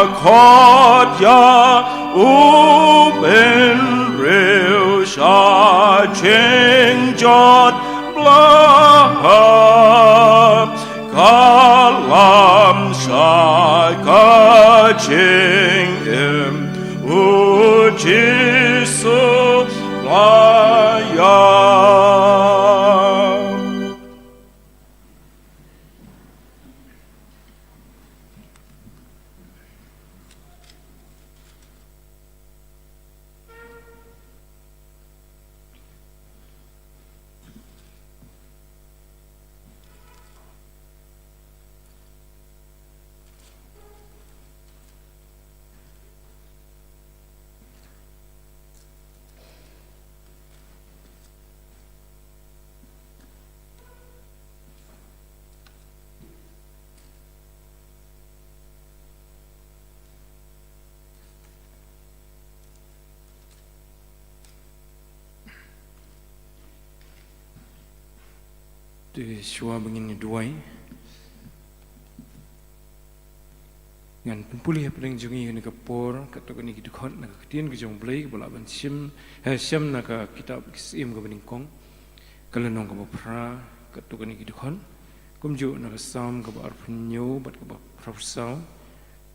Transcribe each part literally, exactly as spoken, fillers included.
Khot ïa u bynriew sha jingjot blah, ka lam sha ka jingim, u Jisu la ïa. Te shuwa ba ngin ïa duwai, ngan pynpule hapdeng jong ngi ha kane ka por katto katne ki dkhot na ka ktien ka jong U Blei kaba la ban shim, eh, shem na ka kitab Ki Syiem kaba nyngkong, ka lynnong kaba phra, katto katne ki dkhot, kumjuh na ka Salm kaba arphew hynñiew bad kaba phra phew saw,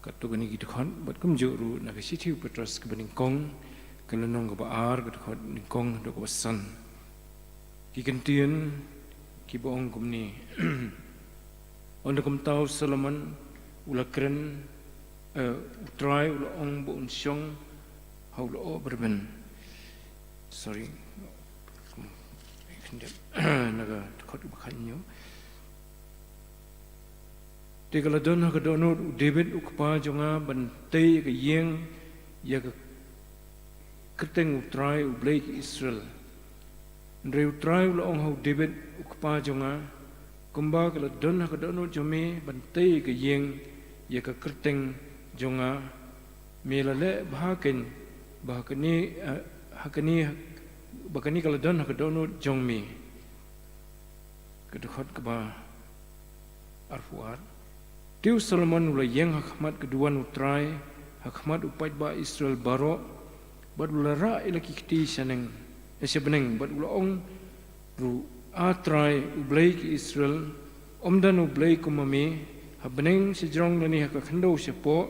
katto katne ki dkhot, bad kumjuh ruh na ka shithi u Petros kaba nyngkong, ka lynnong kaba ar, ka dkhot nyngkong haduh kaba san. Ki kyntien kiba ong kumne. Ynda kumta u Solomon u la kren, eh, U Trai u la ong ba un shong ha u lyoh ba rben. Sorry. Na ka dkhot ba khathynñiew. Te ka la don ha ka dohnud u David u kpa jong nga ban tei ïa ka ïing ïa ka kyrteng U Trai U Blei ki Israel. Hynrei U Trai u la ong ha u David u kpa jong nga, kumba ka la don ha ka dohnud jong me ban tei ïa ka ïing ïa ka kyrteng jong nga, me la leh bha kein ba ha kane, eh, ha kane, ba kane ka la don ha ka dohnud jong me. Ka dkhot kaba arphew ar. Te u Solomon u la ïeng ha khmat ka duwan U Trai, ha khmat u paidbah Israel baroh, bad u la rah ïa la ki kti shaneng, eh, sha bneng, bad u la ong ruh, A Trai, U Blei ki Israel, ym don U Blei kum ma me, ha bneng shajrong lane ha ka khyndew shapoh,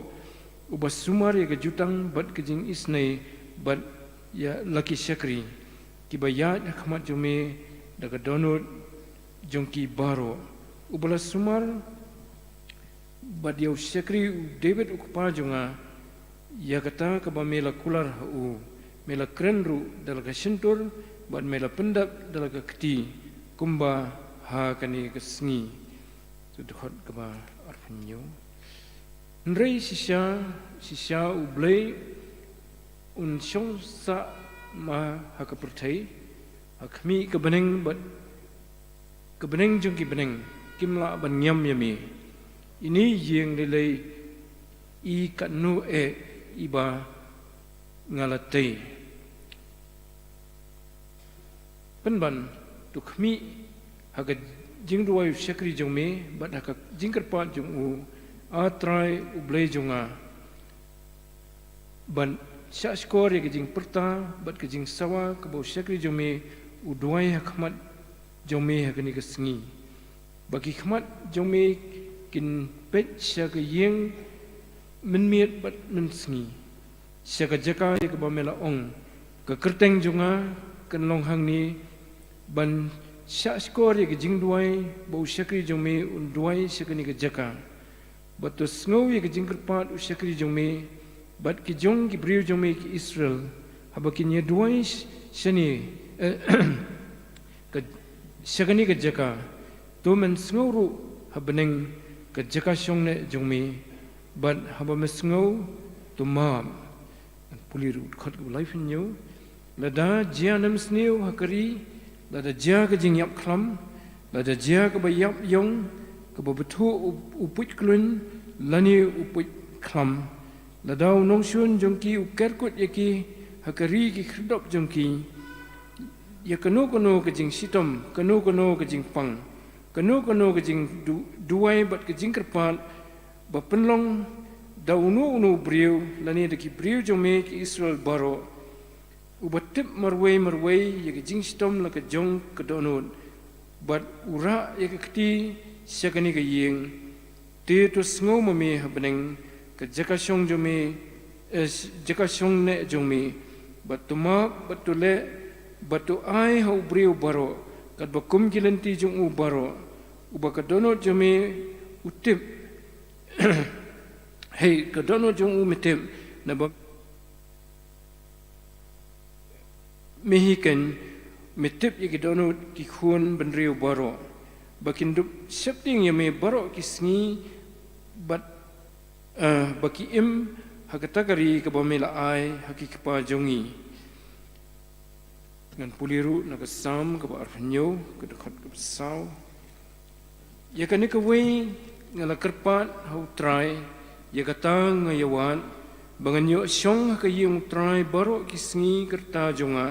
uba sumar ïa ka jutang bad ka jingisynei bad ïa la ki shakri kiba ïaid ha khmat jong me da ka dohnud jong ki baroh, uba la sumar bad ïa u shakri u David u kpa jong nga, ïa kata kaba me la kular ha u, me la kren ruh da la ka shyntur bad me la pyndep da la ka kti, kumba ha kane ka sngi. Ka dkhot kaba arphew hynñiew. Hynrei shisha, shisha U Blei un shong sah ma ha ka pyrthei, ha khmih ka bneng bad ka bneng jong ki bneng kim lah ban ñiam ïa me. Ine i ïing lei lei i katno eh iba nga la tei. Pynban, to khmih ha ka jingduwai u shakri jong me bad ha ka jingkyrpad jong u, A Trai U Blei jong nga, ban shahshkor ïa ka jingpyrta bad ka jingsawa kaba u shakri jong me u duwai ha khmat jong me ha kane ka sngi. Ba ki khmat jong me kin peit sha ka ïing mynmiet bad mynsngi, sha ka jaka ïa kaba me la ong, ka kyrteng jong nga kan long hangne, ban shahshkor ïa ka jingduwai ba u shakri jong me un duwai sha kane ka jaka. Bad to sngew ïa ka jingkyrpad u shakri jong me bad ki jong ki briew jong me ki Israel, haba kin ïa duwai sh-, shane, eh, ka, sha kane ka jaka, to men sngew ruh ha bneng ka jaka shongneh jong me, bad haba me sngew, to map. Pule ruh dkhot kaba laiphew hynñiew. Lada jia nemsniew ha ka ri, lada jia ka jingïap khlam, lada jia kaba ïap ïong, kaba bthuh u, u puit klun, lane u puit khlam. Lada u nongshun jong ki u ker kut ïa ki ha ka ri ki khyrdop jong ki, ïa kano kano ka jingshitom, kano kano ka jingpang, kano kano ka jingdu-, duwai bad ka jingkyrpad, ba pynlong da uno uno u briew, lane da ki briew jong me ki Israel baroh, uba tip marwei marwei ïa ka jingshitom la ka jong ka dohnud, bad u rah ïa ka kti sha kane ka ïing, te to sngew ma me ha bneng ka jaka shong jong me, eh, jaka shong neh jong me, bad to map, bad to leh, bad to ai ha u briew baroh katba kum ki lynti jong u baroh, uba ka dohnud jong me u tip, hei, ka dohnud jong u me tip, naba me hi kein me tip ïa ki dohnud ki khun bynriew baroh, ba kin dup sheptieng ïa me baroh ki sngi, bad, eh, ba ki im ha kata ka ri kaba me la ai ha ki kpa jong ngi. Ngan pule ruh na ka Salm kaba arphew hynñiew, ka dkhot kaba saw. Ïa kane kawei nga la kyrpad ha u Trai, ïa kata nga ïawad, ba ngan ïoh shong ha ka ïing u Trai baroh ki sngi ka rta jong nga,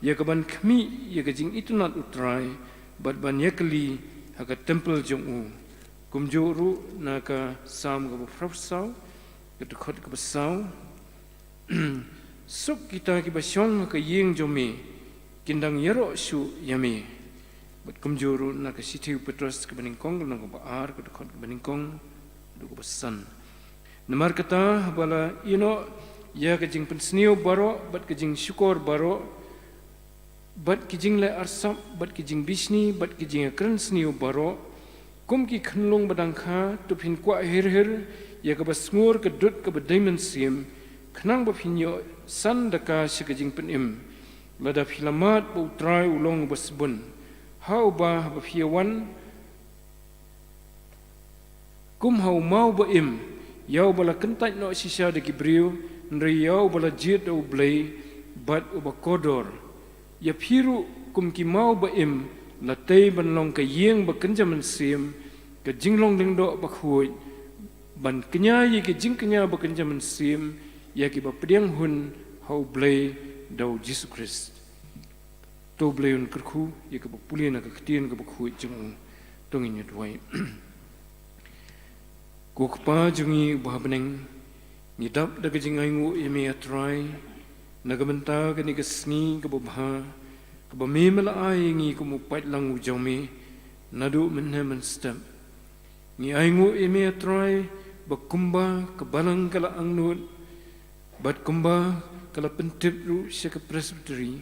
ïa kaban khmih ïa ka jingitynnad u Trai, bad ban ïakylli ha ka templ jong u. Kumjuh ruh na ka Salm kaba phra phew saw, ka dkhot kaba saw. Suk kita kiba shong ha ka ïing jong me, kin dang ïaroh shuh ïa me. Bad kumjuh ruh na ka shithi u Petros kaba nyngkong, ka lynnong kaba ar, ka dkhot kaba nyngkong haduh kaba san. Namar kata, haba la ïehnoh ïa ka jingpynsniew baroh bad ka jingshukor baroh, bad ki jingleh arsap, bad ki jingbishni, bad ki jingïakren sniew baroh, kum ki khunlung ba dang kha, to phin kwah hir hir ïa kaba sngur ka dud kaba dei mynsiem, khnang ba phin ïoh san da ka sha ka jingpynim. Lada phi la mad ba u Trai u long uba sbun, ha uba haba phi ïawan, kum ha u maw ba im, ïa uba la kyntait noh shisha da ki briew, hynrei ïa uba la jied da u Blei, bad uba kordor. Ïa phi ruh kum ki maw ba im, la tei ban long ka ïing ba kynja mynsiem, ka jinglong lyngdoh bakhuid, ban kñia ïa ki jingkñia ba kynja mynsiem, ïa kiba pdiang hun ha u Blei da u Jisu Khrist. To u Blei un kyrkhu ïa kaba pule na ka ktien kaba khuid jong u. To ngin ïa duwai. Ko Kpa jong ngi uba ha bneng, ngi dap da ka jingainguh ïa me, A Trai, na ka bynta kane ka sngi kaba bha, kaba me me la ai ïa ngi kum u paidlang u jong me, naduh mynne mynstep. Ngi ainguh ïa me, A Trai, ba kumba ka balang ka la angnud, bad kumba ka la pyntip ruh sha ka Presbytery,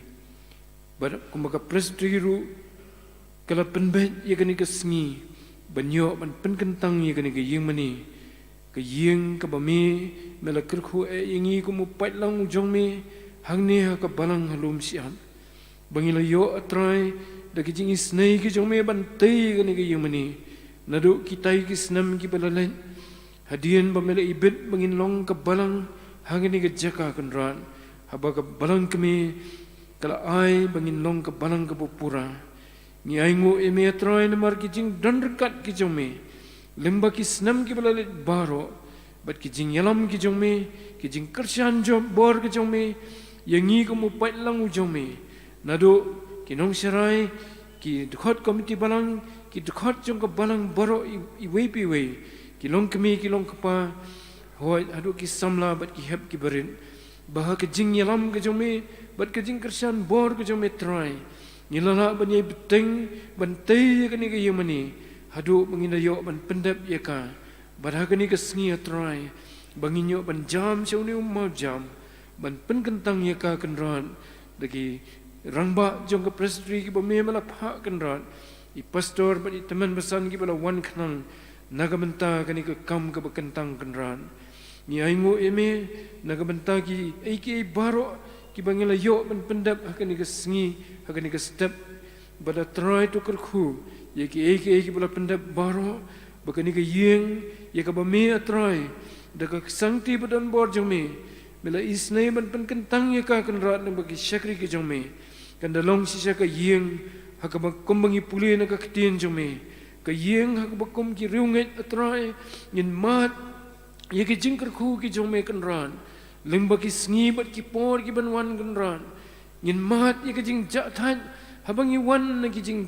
bad kumba ka Presbytery ruh ka la pynbeit ïa kane ka sngi, ban ïoh ban pynkyntang ïa kane ka ïing mane, ka ïing kaba me, me la kyrkhu eh ïa ngi kum u paidlang u jong me, hangne ha ka balang ha Lumshyiap. Ba ngi la ïoh, A Trai, da ki jingisynei ki jong me ban tei ïa kane ka ïing mane, naduh kitai ki snem kiba la leit. Hadien ba me la ibit ba ngin long ka balang ha kane ka jaka, Kynrad, haba ka balang kmie ka la ai ba ngin long ka balang kaba pura. Ngi ainguh ïa me, A Trai, namar ki jingdon ryngkat ki jong me lyngba ki snem kiba la leit baroh, bad ki jingïalam ki jong me, ki jingkyrshan jong, bor ki jong me ïa ngi kum u paidlang u jong me, naduh ki nongsharai, ki dkhot komiti balang, ki dkhot jong ka balang baroh i, iwei pa iwei, ki longkmie, ki longkpa, hooid, haduh ki samla bad ki hep ki barit, ba ha ka jingïalam ka jong me bad ka jingkyrshan bor ka jong me, Trai, ngi la lah ban ïai bteng ban tei ïa kane ka ïing mane, haduh ba ngin da ïoh ban pyndep ïa ka. Bad ha kane ka sngi, A Trai, ba ngin ïoh ban jam sha une u mawjam, ban pynkyntang ïa ka, Kynrad, da ki rangbah jong ka Presbytery kiba me me la phah, Kynrad, i pastor bad i tymmen basan kiba la wan khnang na ka bynta kane ka kam kaba kyntang, Kynrad. Ngi ainguh ïa me na ka bynta kiei kiei baroh kiba ngi la ïoh ban pyndep ha kane ka sngi, ha kane ka step. Bad, A Trai, to kyrkhu ïa kiei kiei kiba la pyndep baroh, ba kane ka ïing, ïa kaba me, A Trai, da ka ksangti ba don bor jong me, me la isynei ban pynkyntang ïa ka, Kynrad, na bynta ki shakri ki jong me, kan da long shisha ka ïing ha kaba, kumba ngi pule na ka ktien jong me, ka ïing ha kaba kum ki riewngeit, A Trai, ngin mad ïa ki jingkyrkhu ki jong me, Kynrad, lyngba ki sngi bad ki por kiban wan, Kynrad. Ngin mad ïa ka jingjahthait haba ngi wan na ki jing,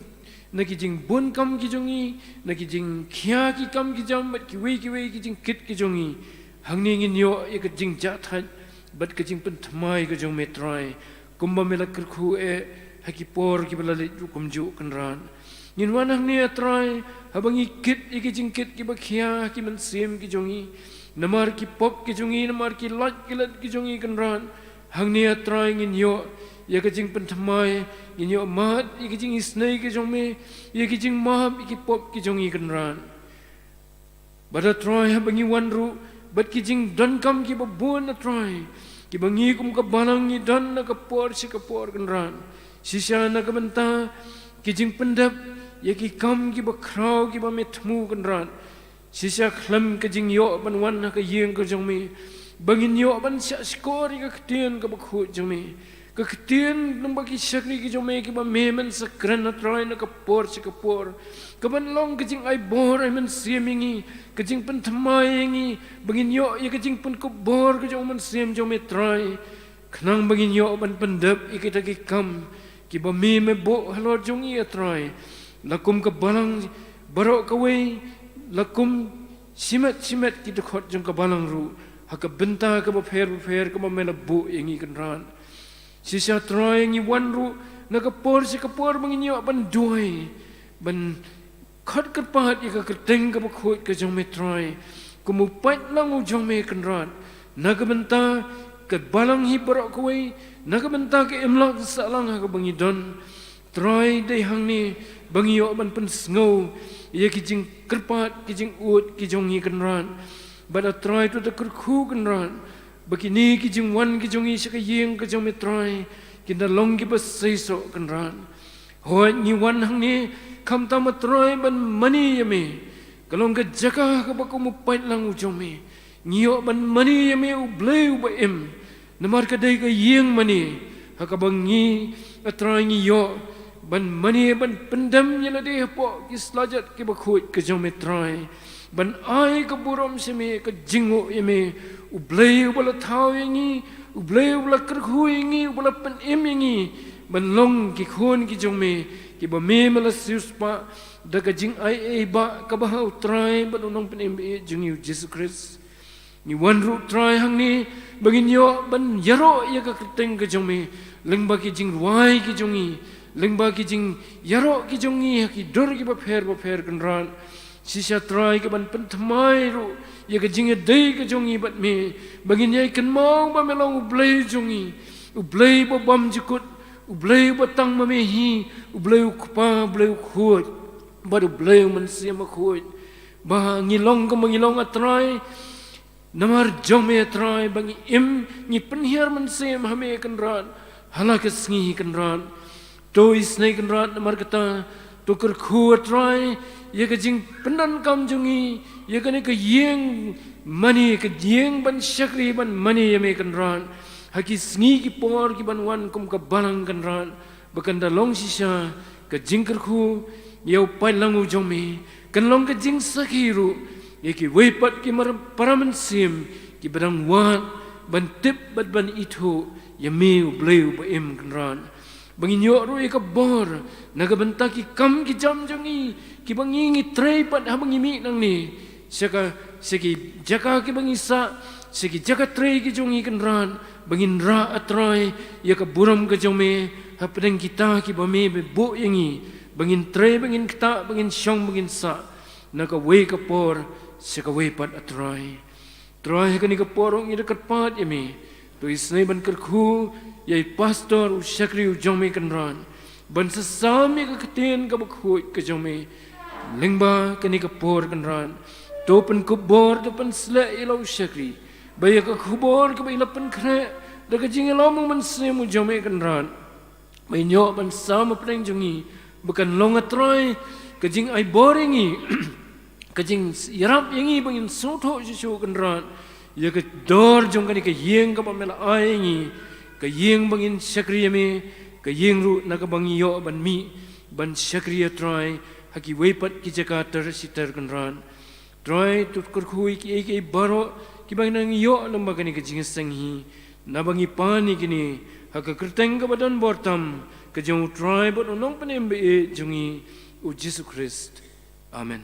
na ki jingbun kam ki jong ngi, na ki jingkhia ki kam ki jam bad kiwei kiwei ki jingkit ki jong ngi. Hangne ngin ïoh ïa ka jingjahthait bad ka jingpynthymmai ka jong me Trai, kumba me la kyrkhu eh ha ki por kiba la leit ruh kumjuh Kynrad. Ngin wan hangne a Trai, haba ngi kit ïa ki jingkit kiba khia ha ki mynsiem ki jong ngi, namar ki pop ki jong ngi, namar ki lait ki let ki jong ngi Kynrad. Hangne a Trai ngin ïoh ïa ka jingpynthymmai, ngin ïoh mad ïa ki jingisynei ki jong me, ïa ki jingmap ïa ki pop ki jong ngi Kynrad. Bad a Trai haba ngi wan ruh bad ki jingdonkam kiba bun a Trai, kiba ngi kum ka balang ngi don na ka por sha ka por Kynrad. Shisha na ka bynta ki jingpyndep ïa ki kam kiba khraw kiba me thmu Kynrad. Shisha khlem ka jingïoh ban wan ha ka ïing ka jong me, ba ngin ïoh ban shah shkor ïa ka ktien kaba khuid jong me. Ka ktien lyngba ki shakri ki jong me kiba me men sa kren a Trai na ka por sha ka por, kaban long ka jingai bor ai mynsiem ïa ngi, ka jingpynthymmai ïa ngi, ba ngin ïoh ïa ka jingpynkup bor ka jong u Mynsiem jong me Trai. Khnang ba ngin ïoh ban pyndep ïa kita ki kam kiba me me buh halor jong ngi a Trai, la kum ka balang baroh kawei, la kum shimet shimet ki dkhot jong ka balang ruh, ha ka bynta kaba pher bapher kaba me la buh ïa ngi Kynrad. Shisha Trai ngi wan ruh na ka por sha ka por ba ngin ïoh ban duwai, ban khot kyrpad ïa ka kyrteng kaba khuid ka jong me Trai, kum u paidlang u jong me Kynrad, na ka bynta ka balang hi baroh kawei, na ka bynta ka imlang sahlang ha kaba ngi don. Trai dei hangne ba ngi ïoh ban pynsngew ïa ki jingkyrpad ki jingud ki jong ngi Kynrad. Bad a Trai to da kyrkhu Kynrad, ba kine ki jingwan ki jong ngi sha ka ïing ka jong me Trai, kin da long kiba seisoh Kynrad. Hooid ngi wan hangne khamtam a Trai ban mane ïa me, ka long ka jaka kaba kum u paidlang u jong me. Ngi ïoh ban mane ïa me u Blei uba im, namar ka dei ka ïing mane ha kaba ngi a Trai ngi ïoh ban mane ban pyndem ïa lade hapoh ki slajat kiba khuid ka jong me Trai, ban ai ka burom sha me, ka jingnguh ïa me, u Blei uba la thaw ïa ngi, u Blei uba la kyrkhu ïa ngi, uba la pynim ïa ngi ban long ki khun ki jong me, kiba me me la siewspah da ka jingai ei ba kaba ha u Trai bad u Nongpynim ba ïeit jong ngi u Jisu Khrist. Ngi wan ruh Trai hangne ba ngin ïoh ban ïaroh ïa ka kyrteng ka jong me lyngba ki jingrwai ki jong ngi, lyngba ki jingïaroh ki jong ngi ha ki dur kiba pher bapher Kynrad. Shisha Trai kaban pynthymmai ruh ïa ka jingïadei ka jong ngi bad me, ba ngin ïai kynmaw ba me long u Blei jong ngi, u Blei ba bymjukut, u Blei ba tang ma me hi, u Blei u Kpa, u Blei u Khuid bad u Blei u Mynsiem Bakhuid. Ba ngi long kumba ngi long a Trai namar jong me a Trai, ba ngi im ngi pynhiar mynsiem ha me Kynrad ha la ka sngi Kynrad. To isynei Kynrad namar kata, to kyrkhu a Trai ïa ka jingpyndonkam jong ngi ïa kane ka ïing mane, ka ïing ban shakri ban mane ïa me Kynrad, ha ki sngi ki por kiban wan kum ka balang Kynrad. Ba kan da long shisha ka jingkyrkhu ïa u paidlang u jong me, kan long ka jingsakhi ruh ïa kiwei pat ki mar-, para mynsiem kiba dang wad ban tip bad ban ithuh ïa me u Blei uba im Kynrad. Ba ngin ïoh ruh ïa ka bor na ka bynta ki kam ki jam jong ngi kiba ngi ngi trei pat haba ngi mih nangne sha ka, sha ki jaka kiba ngi sah, sha ki jaka trei ki jong ngi Kynrad, ba ngin rah a Trai ïa ka burom ka jong me hapdeng kita kiba me me buh ïa ngi, ba ngin trei, ba ngin ktah, ba ngin shong, ba ngin sah na kawei ka por sha kawei pat a Trai. Trai ha kane ka por ruh ngi da kyrpad ïa me, to isynei ban kyrkhu ïa i pastor u shakri u jong me Kynrad, ban sa sam ïa ka ktien kaba khuid ka jong me lyngba kane ka por Kynrad. To pynkup bor, to pynsleh ïa la u shakri, ba ïa ka khubor kaba i la pynkhreh da ka jingïalom u Mynsiem u jong me Kynrad, ba in ïoh ban sam hapdeng jong ngi, ba kan long a Trai ka jingai bor ïa ngi, ka jingïarap ïa ngi ba ngin sngewthuh shuh shuh Kynrad ïa ka dor jong kane ka ïing kaba me la ai ïa ngi, ka ïing ba ngin shakri ïa me, ka ïing ruh na kaba ngi ïoh ban mih ban shakri ïa Trai ha kiwei pat ki jaka ter shi ter Kynrad. Trai to kyrkhu ïa kiei kiei baroh kiba ngi nang ïoh lyngba kane ka jingïaseng hi, naba ngi pan ïa kine ha ka kyrteng kaba don bor tam ka jong u Trai bad u Nongpynim ba ïeit jong ngi u Jisu Khrist. Amen.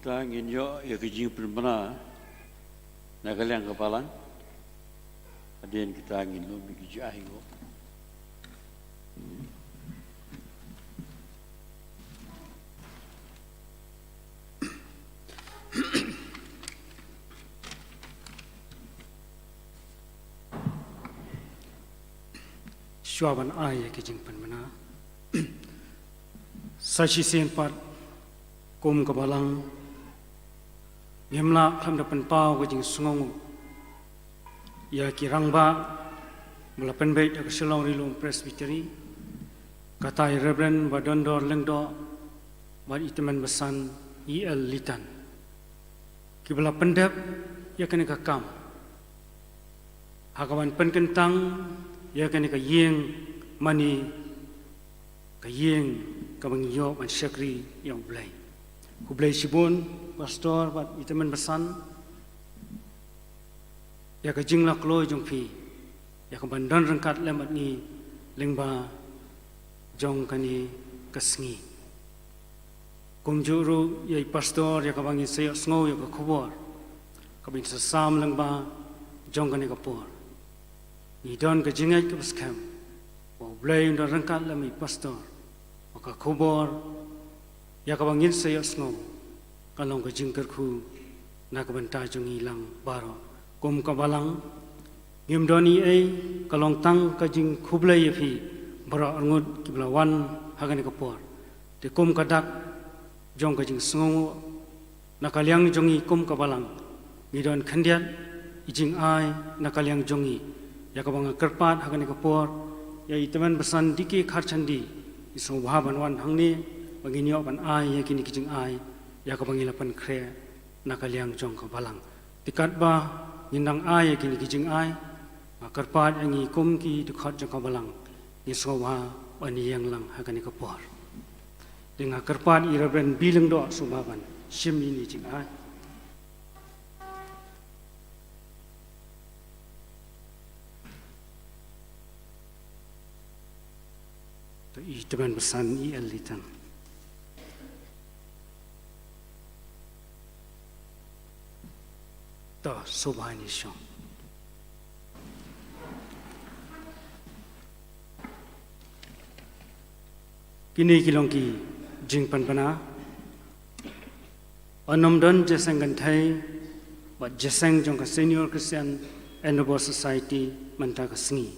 Te ngin ïoh ïa ka jingpynbna na ka liang ka balang. Hadien kata ngin lum ïa ki jingai nguh. Shuwa ban ai ïa ki jingpynbna, sa shisien pat kum ka balang ngim lah khlem da pynpaw ka jingsngewnguh ïa ki rangbah ba la pynbeit da ka Shillong Ri Lum Presbytery, kata i Reverend Badondor Lyngdoh bad i Tymmen Basan E L Litan, kiba la pyndep ïa kane ka kam ha kaban pynkyntang ïa kane ka ïing mane ka ïing kaba ngi ïoh ban shakri ïa U Blei. Khublei shibun Pastor bad i Tymmen Basan ïa ka jinglakloi jong phi ïa kaban don ryngkat lem bad ngi lyngba jong kane ka sngi. Kumjuh ruh ïa i Pastor ïa kaba ngin sa ïohsngew ïa ka khubor kaba ngin sa sam lyngba jong kane ka por. Ngi don ka jingngeit kaba skhem ba U Blei un don ryngkat lem i Pastor, ba ka khubor ïa kaba ngin sa ïohsngew ka long ka jingkyrkhu na ka bynta jong ngi lang baroh. Kum ka balang ngim don ei ei, ka long tang ka jingkhublei ïa phi baroh arngut kiba la wan ha kane ka por. Te kum ka dak jong ka jingsngewnguh na ka liang jong ngi kum ka balang, ngi don khyndiat i jingai na ka liang jong ngi ïa kaba nga kyrpad ha kane ka por ïa i Tymmen Basan D K Kharchandi, i sngewbha ban wan hangne ba ngin ïoh ban ai ïa kine ki jingai ïa kaba ngi la pynkhreh na ka liang jong ka balang. Te katba ngin nang ai ïa kine ki jingai, nga kyrpad ïa ngi kum ki dkhot jong ka balang, ngin sngewbha ban ïeng lang ha kane ka por. Te nga kyrpad i Reverend B Lyngdoh sngewbha ban shim ïa kine ki jingai. To i Tymmen Basan E L Litan. To sngewbha ïa ngi shong. Kine ki long ki jingpynbna. Yn ym don jingïaseng kynthei bad jingïaseng jong ka Senior Christian Endeavour Society mynta ka sngi.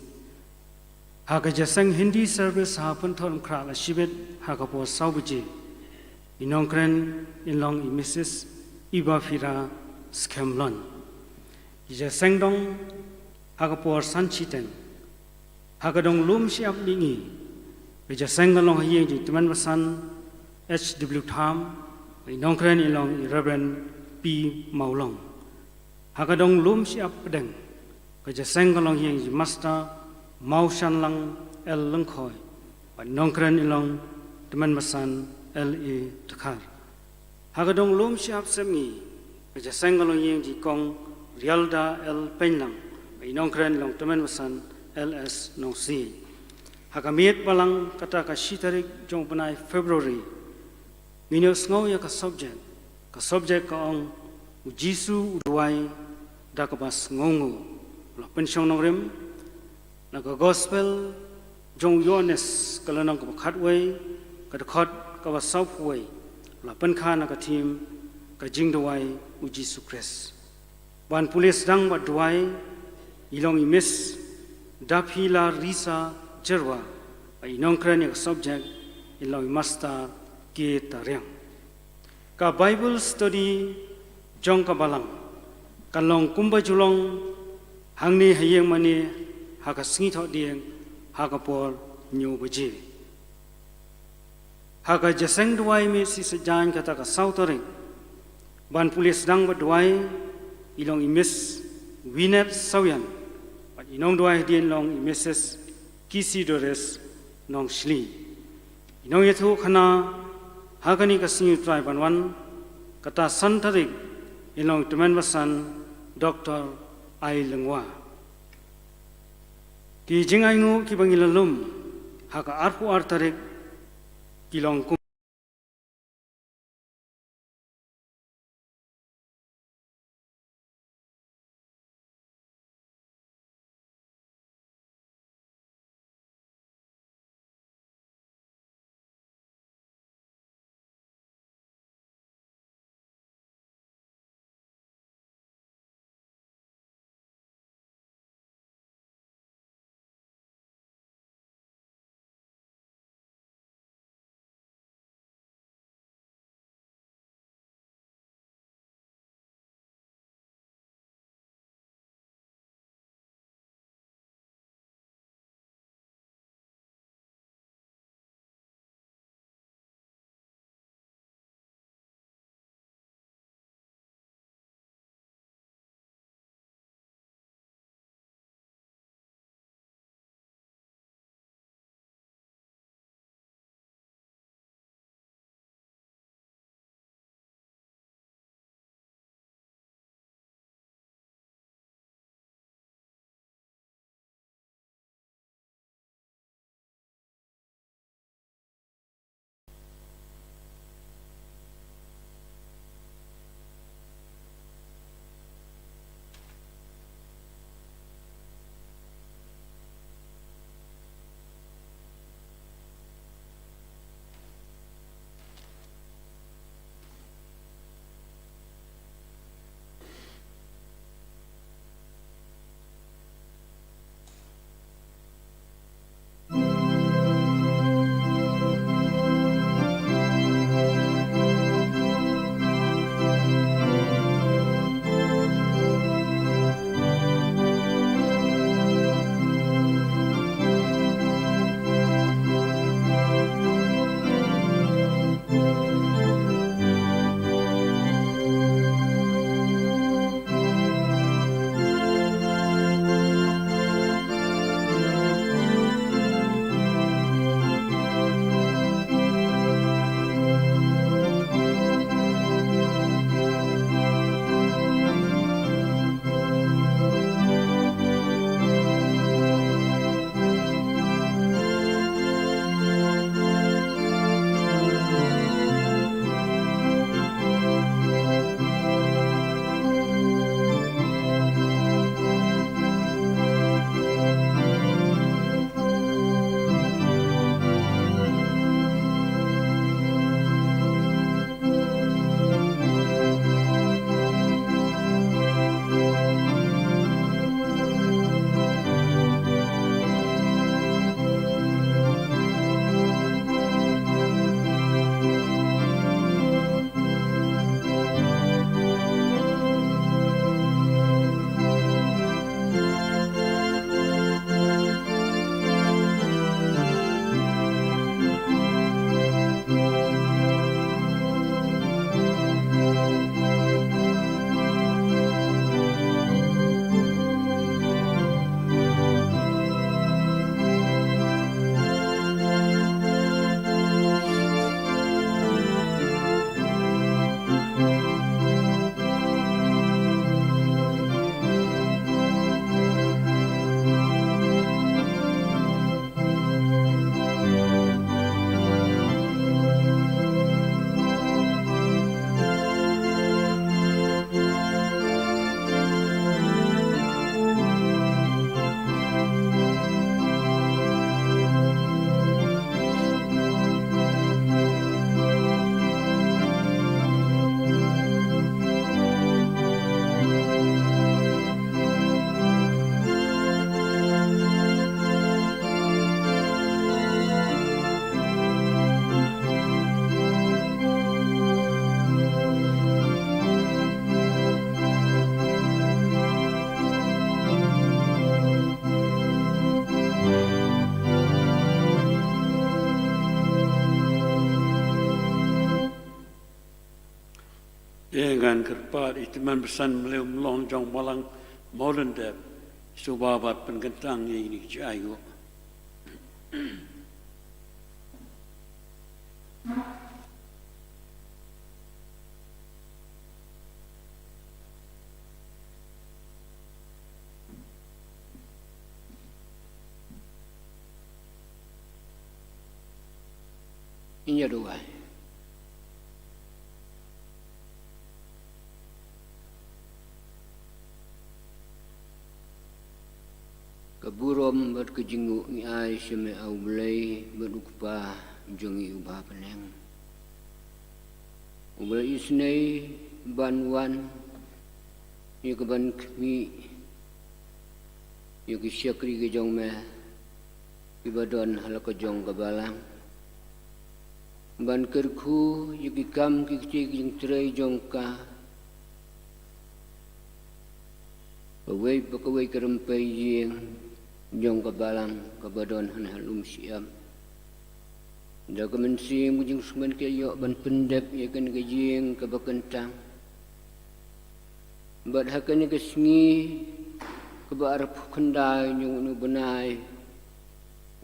Ha ka jingïaseng Hindi service ha Pynthorumkhrah la shibit ha ka por saw baje. I nongkren in long i Missus Ibafira Skhem Lon. Ka jingïaseng dong ha ka por san shiteng. Ha ka dong lum shyiap mihngi, ka jingïaseng ka long ha ïing jong i Tymmen Basan H W Tham, i nongkren in long i Reverend P Mawlong. Ha ka dong lum shyiap pdeng, ka jingïaseng ka long ha ïing jong i Master Mawshanlang L Lyngkhoi, bad i nongkren in long Tymmen Basan L A Dkhar. Ha ka dong lum shyiap sepngi, ka jingïaseng ka long ha ïing jong i Kong Rialda L Pynlang, bad i nongkren in long Tymmen Basan L S Nongsiej. Ha ka miet balang kata ka shi tarik jong u bnai February, ngin ïohsngew ïa ka subject. Ka subject ka ong, U Jisu u duwai da kaba sngewnguh. La pynshong nongrim na ka Gospel jong u Ïoannis, ka lynnong kaba khatwei, ka dkhot kaba sawphew wei. La pynkha na ka theme, Ka jingduwai U Jisu Khrist. Ban pule sdang bad duwai i long i Miss Daphilarisa Jyrwa, bad i nongkren ïa ka subject in long i Master K Tariang. Ka Bible study jong ka balang kan long kumba ju long hangne ha ïing mane ha ka sngi Thohdieng ha ka por hynñiew baje. Ha ka jingïaseng duwai miet shi saitjaiñ kata ka saw tarik, ban pule sdang bad duwai i long i Miss Winet Sawian, bad i nongduwai hadien long i Missus Kisidores Nongshli. I nongïathuhkhana ha kane ka sngi U Trai ban wan kata san tarik in long i Tymmen Basan Doctor Ai Lyngwa. Ki jingainguh kiba ngi la lum ha ka arphew ar tarik ki long kum Te ngan kyrpad ïa i tymmen basan mliew mlong jong balang Mawlyndep, suba bad pynkyntang ïa kine ki jingai nguh. Ngin ïa duwai. Ka burom bad ka jingnguh ngi ai sha me, A U Blei bad U Kpa jong ngi uba ha bneng, uba la isynei ban wan ïa ka ban khmih ïa ki shakri ki jong me kiba don ha la ka jong ka balang, ban kyrkhu ïa ki kam ki kti ki jingtrei jong ka, kawei pa kawei ka rympei ïing jong ka balang kaba don hangne ha Lum Shyiap. Da ka mynsiem ka jingsngewbha ki ïoh ban pyndep ïa kane ka ïing kaba kyntang. Bad ha kane ka sngi kaba arphew khyndai jong une u bnai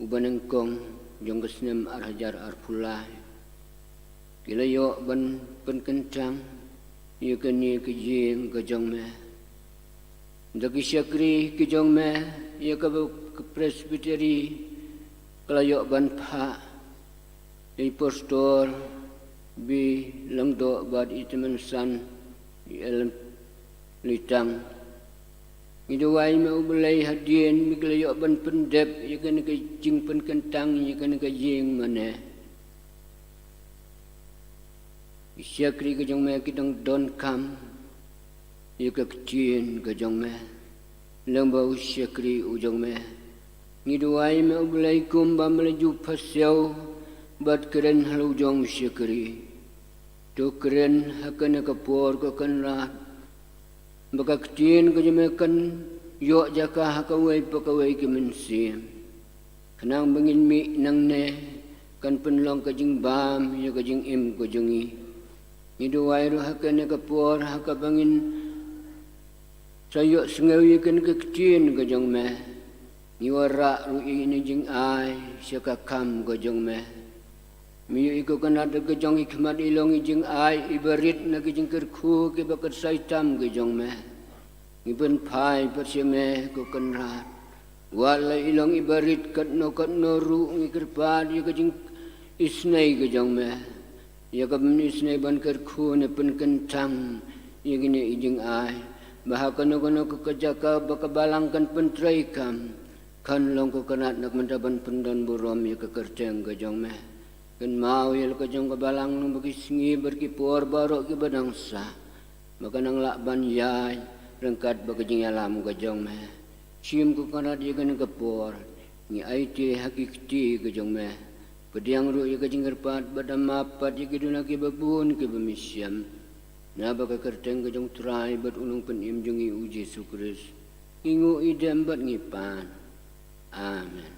uba nyngkong jong ka snem ar hajar arphew lai, ki la ïoh ban pynkyntang ïa kane ka ïing ka jong me. Da ki shakri ki jong me, ïa kaba ka Presbytery ka la ïoh ban phah ïa i Pastor B. Lyngdoh bad i tymmen san i Ellen Litang. Ngi duwai me U Blei, hadien ba ki la ïoh ban pyndep ïa kane ka jingpynkyntang ïa kane ka ïing mane, ki shakri ki jong me ki dang donkam ïa ka ktien ka jong me lyngba u shakri u jong me. Ngi duwai me U Blei, kumba me la ju pasiaw bad kren ha la u jong u shakri, to kren ha kane ka por, ko Kynrad, ba ka ktien ka jong me kan ïoh jaka ha kawei pa kawei ka mynsiem, khnang ba ngin mih nangne kan pynlong ka jingbam ïa ka jingim ka jong ngi. Ngi duwai ruh ha kane ka por, ha kaba ngin sa ïohsngew ïa kane ka ktien ka jong me, ngi wanrah ruh ïa kine ki jingai sha ka kam ka jong me. Me ïohi, ko Kynrad, da ka jong i khmat i long i jingai iba rit na ki jingkyrkhu kiba kyrshan tam ki jong me. Ngi pynphai pat sha me, ko Kynrad. Wat la i long iba rit katno katno ruh, ngi kyrpad ïa ka jingisynei ka jong me, ïa ka ban isynei ban kyrkhu ne pynkyntang ïa kine i jingai, ba ha kano kano ka jaka ba ka balang kan pyntreikam, kan long, ko Kynrad, na ka bynta ban pyndonburom ïa ka kyrteng ka jong me. Kynmaw ïa la ka jong ka balang lyngba ki sngi bad ki por baroh kiba dang sah, ba kan nang lah ban ïaid ryngkat bad ka jingïalam ka jong me. Shim, ko Kynrad, ïa kane ka por ngi aiti ha ki kti ka jong me. Pdiang ruh ïa ka jingkyrpad bad da map pat ïa ki duna kiba bun kiba me shem. Naba ka kyrteng ka jong u Trai bad u Nongpynim jong ngi u Jisu Khrist ngi nguh, ngi dem bad ngi pan. Amen.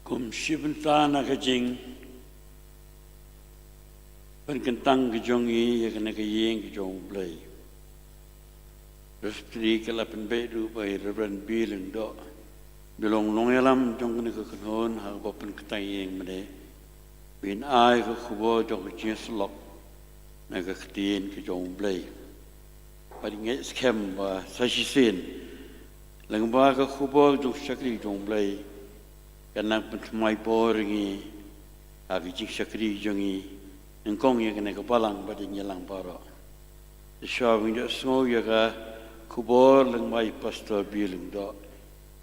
Kum shi bynta na ka jingpynkyntang ka jong ngi ïa kane ka ïing ka jong U Blei, Presbytery ka la pynbeit ruh by Reverend B. Lyngdoh, ba long nongïalam jong kane ka kynhun ha kaba pynkyntang ïing mynne, ban ai ka khubor jong ka jingïasyllok na ka ktien ka jong U Blei. Bad ngi ngeit skhem ba sa shisien, lyngba ka khubor jong u shakri jong U Blei, kan nang pynthymmai bor ïa ngi ha ka jingshakri jong ngi nyngkong ïa kane ka balang bad ïa ngi lang baroh. Te shuwa ba ngin ïohsngew ïa ka khubor lyngba i Pastor B. Lyngdoh,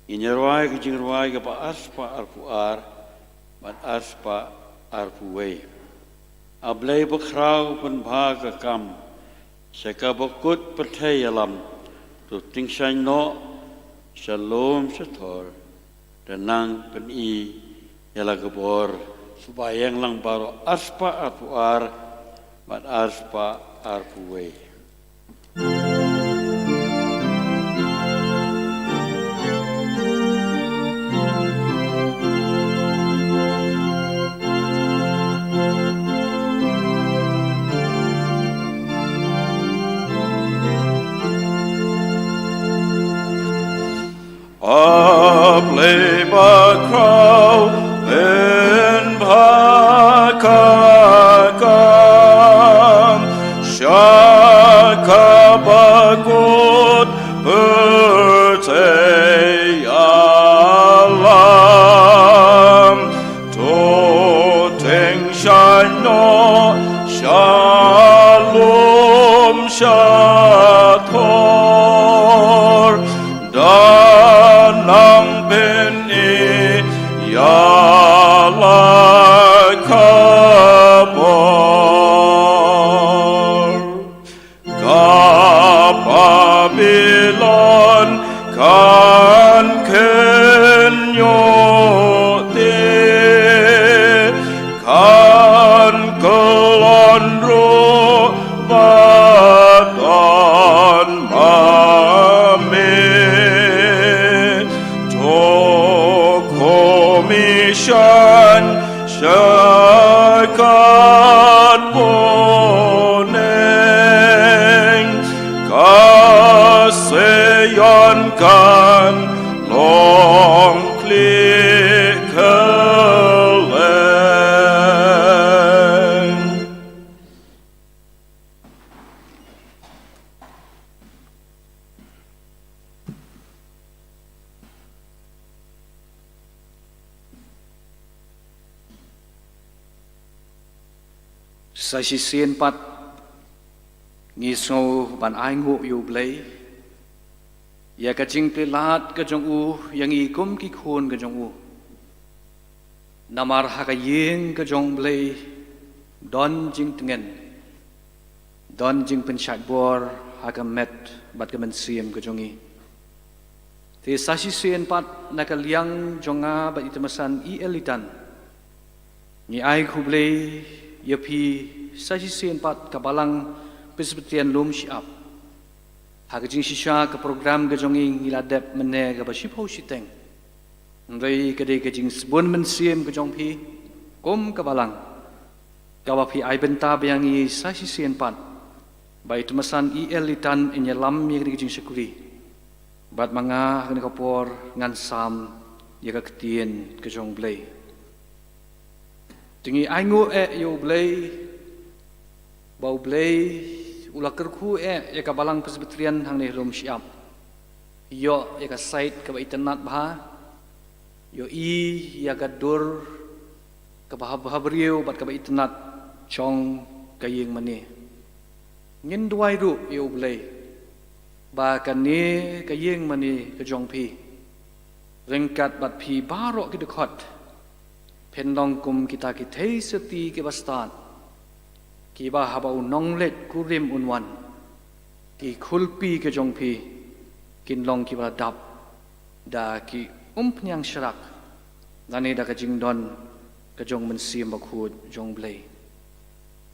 ngin ïa rwai ka jingrwai kaba ar spah arphew ar bad ar spah arphew wei. A Blei bakhraw, pynbha ka kam sha kaba kut pyrthei ïalam, to tyngshaiñ noh sha lum sha thor, da nang pyni ïa la ka bor. Sngewbha ïeng lang baroh, arspah arphew ar bad arspah arphew wei. A Blei ba khraw, pynbha ka kam, sha kaba kut pyrthei ïalam. To teng shai noh sha lum sha thor, da nang pyni ïa la ka bor. Ka Babilon kan kheiñ noh te, kan kyllon ruh ba don ma me. To khmih shaiñ sha katbyneng, ka Seion kan long khlieh kylleng. Sa shisien pat ngi sngew ban ainguh ïa U Blei ïa ka jingplie lad ka jong u ïa ngi kum ki khun ka jong u. Namar ha ka ïing ka jong U Blei don jingtngen, don jingpynshait bor ha ka met bad ka mynsiem ka jong ngi. Te sa shisien pat na ka liang jong nga bad i Tymmasan E. L. Litan, ngi ai khublei ïa phi sa shisien pat ka Balang Presbyterian Lum Shyiap. Ha ka jingshisha ka program ka jong ngi ngi la dep mynne kaba shiphew shiteng. Hynrei ka dei ka jingsbun mynsiem ka jong phi kum ka Balang, kaba phi ai bynta biang ïa ngi sa shisien pat ba i Tymmasan E. L. Litan in ïalam ïa kane ka jingshakri. Bad ma nga ha kane ka por ngan sam ïa ka ktien ka jong U Blei. Te ngi ainguh eh ïa U Blei ba U Blei u la kyrkhu eh ïa ka Balang Presbyterian hangne ha Lum Shyiap. Ïoh ïa ka site kaba itynnat bha, ïohi ïa ka dur kaba hap-, habriew bad kaba itynnat jong ka ïing mane. Ngin duwai ruh ïa U Blei ba kane ka ïing mane ka jong phi, ryngkat bad phi baroh ki dkhot, phin long kum kita ki theisotti kiba stad, kiba haba u nongleit kurim un wan, ki khulpi ka jong phi kin long kiba la dap da ki umphniang sharak lane da ka jingdon ka jong u Mynsiem Bakhuid jong U Blei.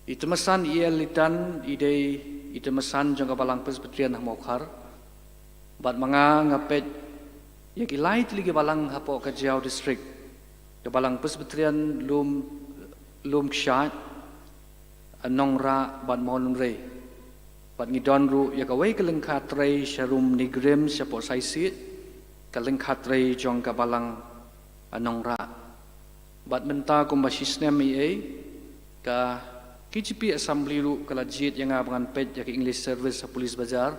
I Tymmasan E. L. Litan i dei i Tymmasan jong ka Balang Presbyterian ha Mawkhar. Bad ma nga nga peit ïa ki lai tylli ki balang hapoh ka Jaïaw District, ka Balang Presbyterian Lum, Lum Kshaid, Nongrah bad Mawlynrei. Bad ngi don ruh ïa kawei ka lyngkha trei sha Rum Nongrim shapoh Saisied, ka lyngkha trei jong ka Balang Nongrah. Bad mynta kumba shisnem eiei, ka K J P Assembly ruh ka la jied ïa nga ba ngan peit ïa ka English Service ha Police Bazar.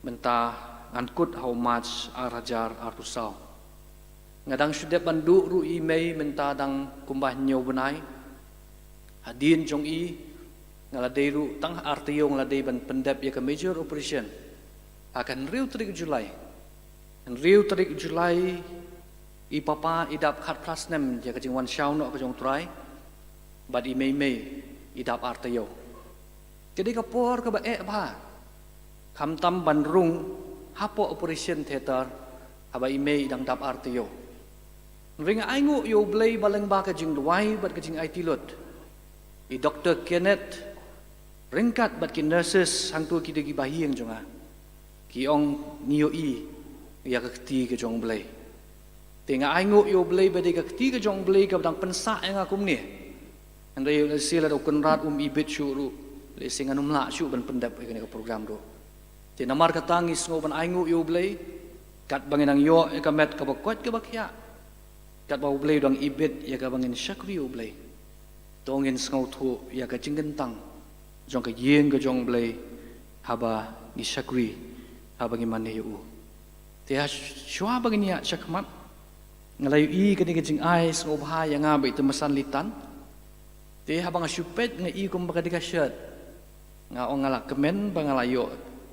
Mynta ngan kut ha u March ar hajar arphew saw. Nga dang shu dep ban duh ruh i mei mynta dang kumba hynñiew bnai. Hadien jong i nga la dei ruh tang ha ar taïew nga la dei ban pyndep ïa ka major operation ha ka hynriew tarik July. Hynriew tarik July i papa i dap khatphra snem ïa ka jingwan shaw noh ka jong U Trai. Bad i mei mei i dap ar taïew. Ka dei ka por kaba eh bha, khamtam ban rung hapoh operation theater Haba i mei i dang dap ar taïew. Hynrei nga ainguh ïa U Blei ba lyngba ka jingduwai bad ka jingaiti lut, i Doktor Kenneth ryngkat bad ki nurses hangto ki dei kiba ïeng jong nga, ki ong ngi ïohi ïa ka kti ka jong U Blei. Te nga ainguh ïa U Blei ba dei ka kti ka jong U Blei kaba dang pynsah ïa nga kumne. Hynrei lehse lada u Kynrad um ibit shuh ruh, lehse ngan ym lah shuh ban pyndep ïa kane ka program ruh. Te namar kata ngi sngew ban ainguh ïa U Blei, katba ngi dang ïoh ïa ka met kaba koit kaba khiah, katba U Blei u dang ibit ïa kaba ngin shakri ïa U Blei. To ngin sngewthuh ïa ka jingkyntang jong ka ïing ka jong U Blei, haba ngi shakri, haba ngi mane ïa u. Te ha shuwa ba ngin ïaid shakhmat, nga la ïohi kane ka jingai sngewbha ïa nga bad i Tymmen San Litan. Te haba nga shu peit nga i kumba ka dei ka shirt. Nga ong nga la kmen ba nga la ïoh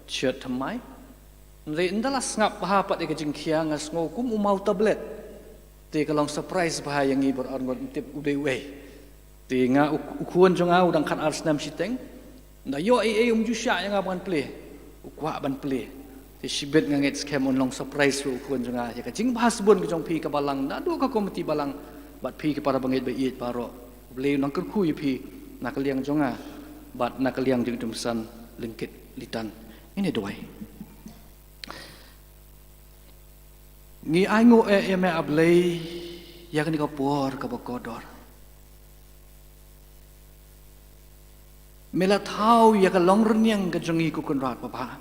shirt thymmai. Hynrei ynda la sngap bha pat ïa ka jingkhia nga sngew kum u maw tablet. Te ka long surprise bha ïa ngi baroh arngut, ym tip u dei uei. Te nga u, u khun jong nga u dang khatar snem shiteng. Ynda ïoh ei ei um ju shah ïa nga ban plie. U kwah ban plie. Te shibit nga ngeit skhem un long surprise ruh u khun jong nga ïa ka jingbha shibun ka jong phi ka balang, naduh ka komiti balang, bad phi ki para bangeit ba ïeit baroh. U Blei un nang kyrkhu ïa phi na ka liang jong nga bad na ka liang jong i Tymmen San Lyngkit Litan. Ngin ïa duwai. Ngi ainguh eh ïa me A Blei ïa kane ka por kaba kordor. Me la thaw ïa ka longrynïeng ka jong ngi ko Kynrad babha,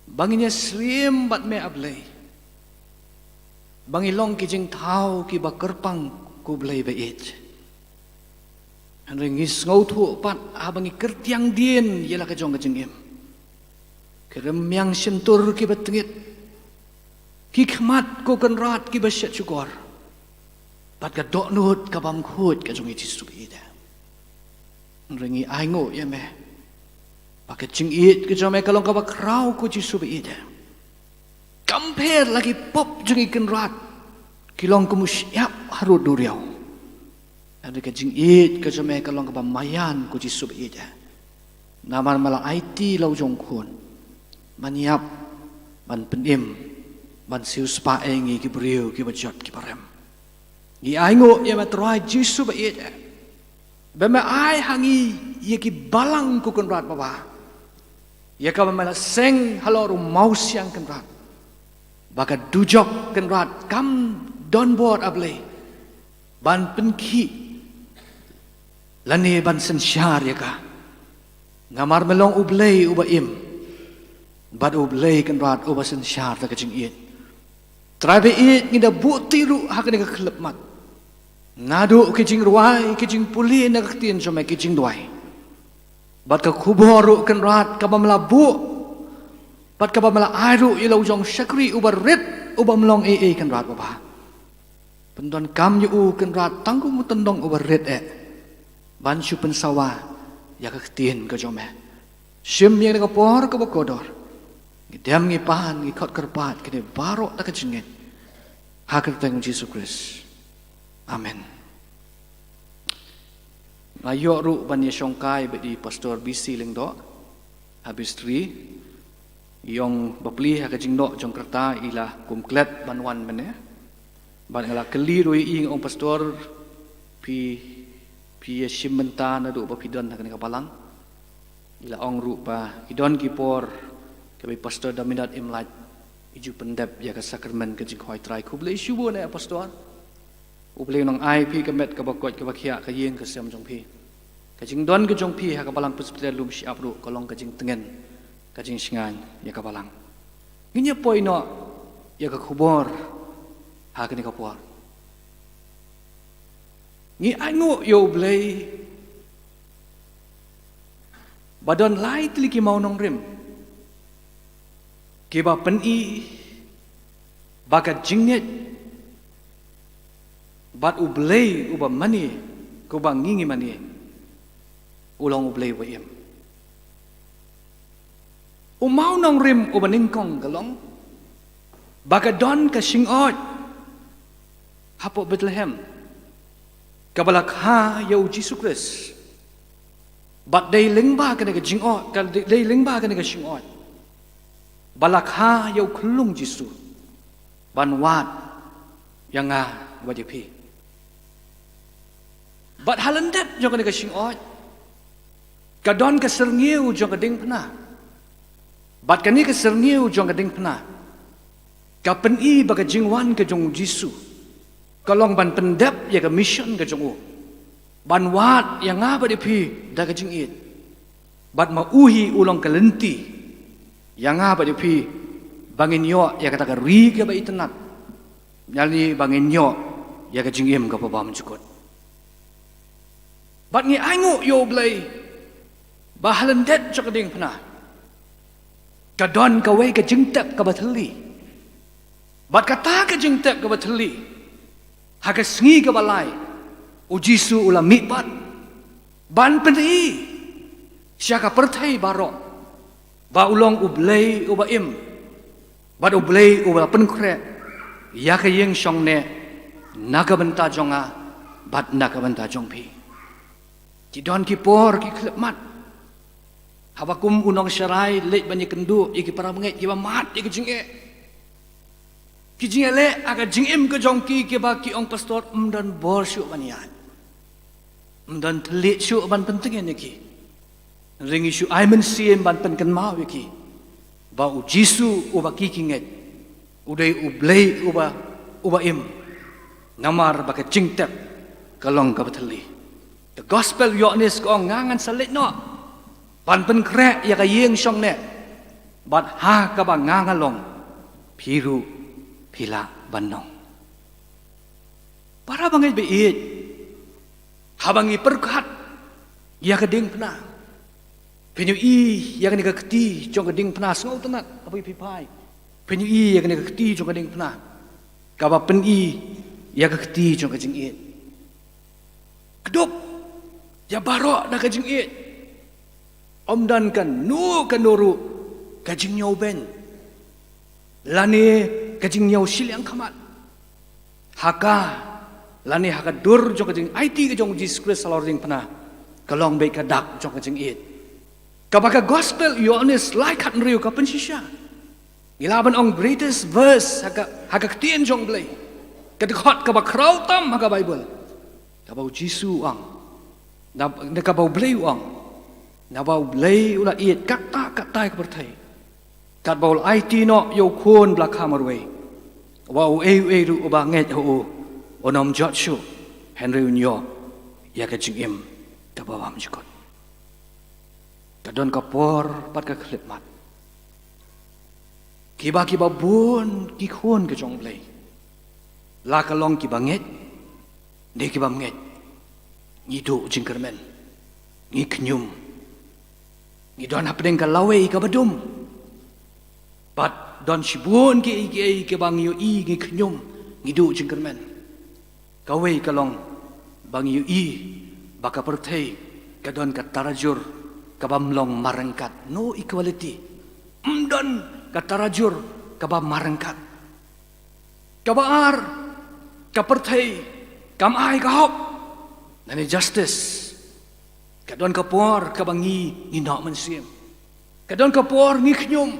ba ngin ïasyriem bad me A Blei, ba ngi long ki jingthaw kiba kyrpang ko Blei ba ïeit. Hynrei ngi sngewthuh pat haba ngi kyrtiang dien ïa la ka jong ka jingim, ki rmiang shyntur kiba tngit, ki khmat ko Kynrad kiba shet shukor, bad ka dohnud kabym khuid ka jong i Jisu ba ïeit. Hynrei ngi ainguh ïa me ba ka jingïeit ka jong me ka long kaba khraw ko Jisu ba ïeit. Kam pher la ki pop jong i Kynrad ki long kum u shyiap harud duriaw. Hynrei ka jingïeit ka jong me ka long kaba maïan ko Jisu ba ïeit. Namar me la aiti la u jong u khun ban ïap, ban pynim, ban siewspah ïa ngi ki briew kiba jot kiba rem. Ngi ainguh ïa me Trai Jisu ba ïeit, ba me ai ha ngi ïa ki balang ko Kynrad babha, ïa kaba me la seng halor u mawsiang Kynrad, ba ka dujok Kynrad kam don bor A Blei ban pynkhih lane ban synshar ïa ka. Namar me long U Blei uba im, bad U Blei Kynrad uba synshar da ka jingïeit. Trai ba ïeit, ngi da buh ti ruh ha kane ka khyllipmat, naduh ki jingrwai, ki jingpule na ka ktien jong me, ki jingduwai, bad ka khubor ruh Kynrad kaba me la buh, bad kaba me la ai ruh ïa la u jong shakri uba rit, uba ym long ei ei Kynrad babha. Pyndonkam ïa u Kynrad tang kum u tyndong uba rit eh, ban shu pynsawa ïa ka ktien ka jong me. Shim ïa kane ka por kaba kordor. Ngi dem ngi pan ngi khot kyrpad kine baroh da ka jingngeit ha ka kyrteng Jisu Khrist. Amen. Nga ïoh ruh ban ïashongkai bad i Pastor B C Lyngdoh ha Bistri. I ong bapli ha ka jingdoh jong ka rta i la kum klet ban wan mynne. Bad nga la kylli ruh ïa i, nga ong, Pastor, phi, phi ïashim bynta naduh ba phi don ha kane ka balang? I la ong ruh ba ki don ki por kaba i Pastor Daminat Imlait i ju pyndep ïa ka sakramen ka jingkhawai trai. Khublei shibun eh Pastor. U Blei un nang ai phi ka met kaba koit kaba khiah, ka ïing ka sem jong phi. Ka jingdon ka jong phi ha ka balang Presbyterian Lumshyiap ruh ka long ka jingtngen, ka jingshngaiñ ïa ka balang. Ngin ïa poi noh ïa ka khubor ha kane ka por. Ngi ainguh ïa U Blei ba don lai tylli ki mawnongrim kiba pyni ba ka jingngeit bad U Blei uba mane, uba ngi ngi mane, u long U Blei uba im. U mawnongrim uba nyngkong ka long ba ka don ka shyngod hapoh Bethlehem kaba la kha ïa U Jisu Khrist. Bad dei lyngba kane ka jingod, ka dei, dei lyngba kane ka shyngod ba la kha ïa U Khyllung Jisu. ban wad ïa nga bad ïa phi. Bad ha lyndet jong kane ka shyllangit ka don ka syrngiew jong ka diengphna. Bad kane ka syrngiew jong ka diengphna ka pyni ba ka jingwan ka jong u Jisu ka long ban pyndep ïa ka mission ka jong u, ban wad ïa nga bad ïa phi da ka jingïeit. Bad ma u hi u long ka lynti ïa nga bad ïa phi ba ngin ïoh ïa kata ka ri kaba itynnad, ïa ni ba ngin ïoh ïa ka jingim kaba bymjukut. Bad ngi ainguh ïa u Blei ba ha lyndet jong ka diengphna ka don kawei ka jingtep kaba thylli. Bad kata ka jingtep kaba thylli, ha ka sngi kaba lai u Jisu u la mihpat ban pyni sha ka pyrthei baroh ba u long u Blei uba im, bad u Blei uba pynkhreh ïa ka ïing shongneh na ka bynta jong nga bad na ka bynta jong phi. Ki don ki por ki khyllipmat haba kum u nongsharai leit ban ïakynduh ïa ki para bangeit kiba mad ïa ka jingeh. Ki jingeh leh ha ka jingim ka jong ki kiba ki ong, pastor, ym don bor shuh ban ïaid, ym don thylliej shuh ban pyntngen ïa ki. Hynrei ngi shu ai mynsiem ban pynkynmaw ïa ki ba u Jisu uba ki ki ngeit u dei u Blei uba, uba im. Namar ba ka jingtep ka long kaba thylli. Ka gospel Ïoannis ka ong, nga ngan sa leit noh ban pynkhreh ïa ka ïing shongneh, bad ha kaba nga nga long phi ruh phi lah ban long. Para bangeit ba ïeit, haba ngi pyrkhat ïa ka diengphna, phin ïohi ïa kane ka kti jong ka diengphna, sngewtynnad haba phi phai, phin ïohi ïa kane ka kti jong ka diengphna kaba pyni ïa ka kti jong ka jingïeit. Kdup ïa baroh da ka jingïeit. Ym don kano kano ruh ka jingñiewbeiñ lane ka jingñiew shiliang khmat ha ka, lane ha ka dur jong ka jingaiti ka jong u Jisu Khrist halor diengphna. Ka long beit ka dak jong ka jingïeit kaba ka gospel Ïoannis lai khathynriew ka pynshisha. Ngi lah ban ong greatest verse ha ka, ha ka ktien jong u Blei, ka dkhot kaba khraw tam ha ka Baibl, kaba u Jisu u ong, na, na kaba u Blei u ong, naba u Blei u la ïeit katta katta ïa ka pyrthei, katba u la aiti noh ïa u Khun ba la kha marwei, ba uei uei ruh uba ngeit ha u un ym jot shuh, hynrei un ïoh ïa ka jingim kaba bymjukut. Ka don ka por bad ka khyllipmat kiba, kiba bun ki khun ka jong u Blei, la ka long kiba ngeit ne kiba ym ngeit, ngi duh jingkyrmen, ngi khñium, ngi don hapdeng ka lawei kaba dum. Bad don shibun kiei kiei kiba ngi ïohi, ngi khñium, ngi duh jingkyrmen. Kawei ka long ba ngi ïohi ba ka pyrthei ka don ka tarajur kaba ym long marryngkat, no equality. Ym don ka tarajur kaba marryngkat. Kaba ar, ka pyrthei kam ai ka hok lane justice. Ka don ka por kaba ngi, ngi noh mynsiem. Ka don ka por ngi khñium.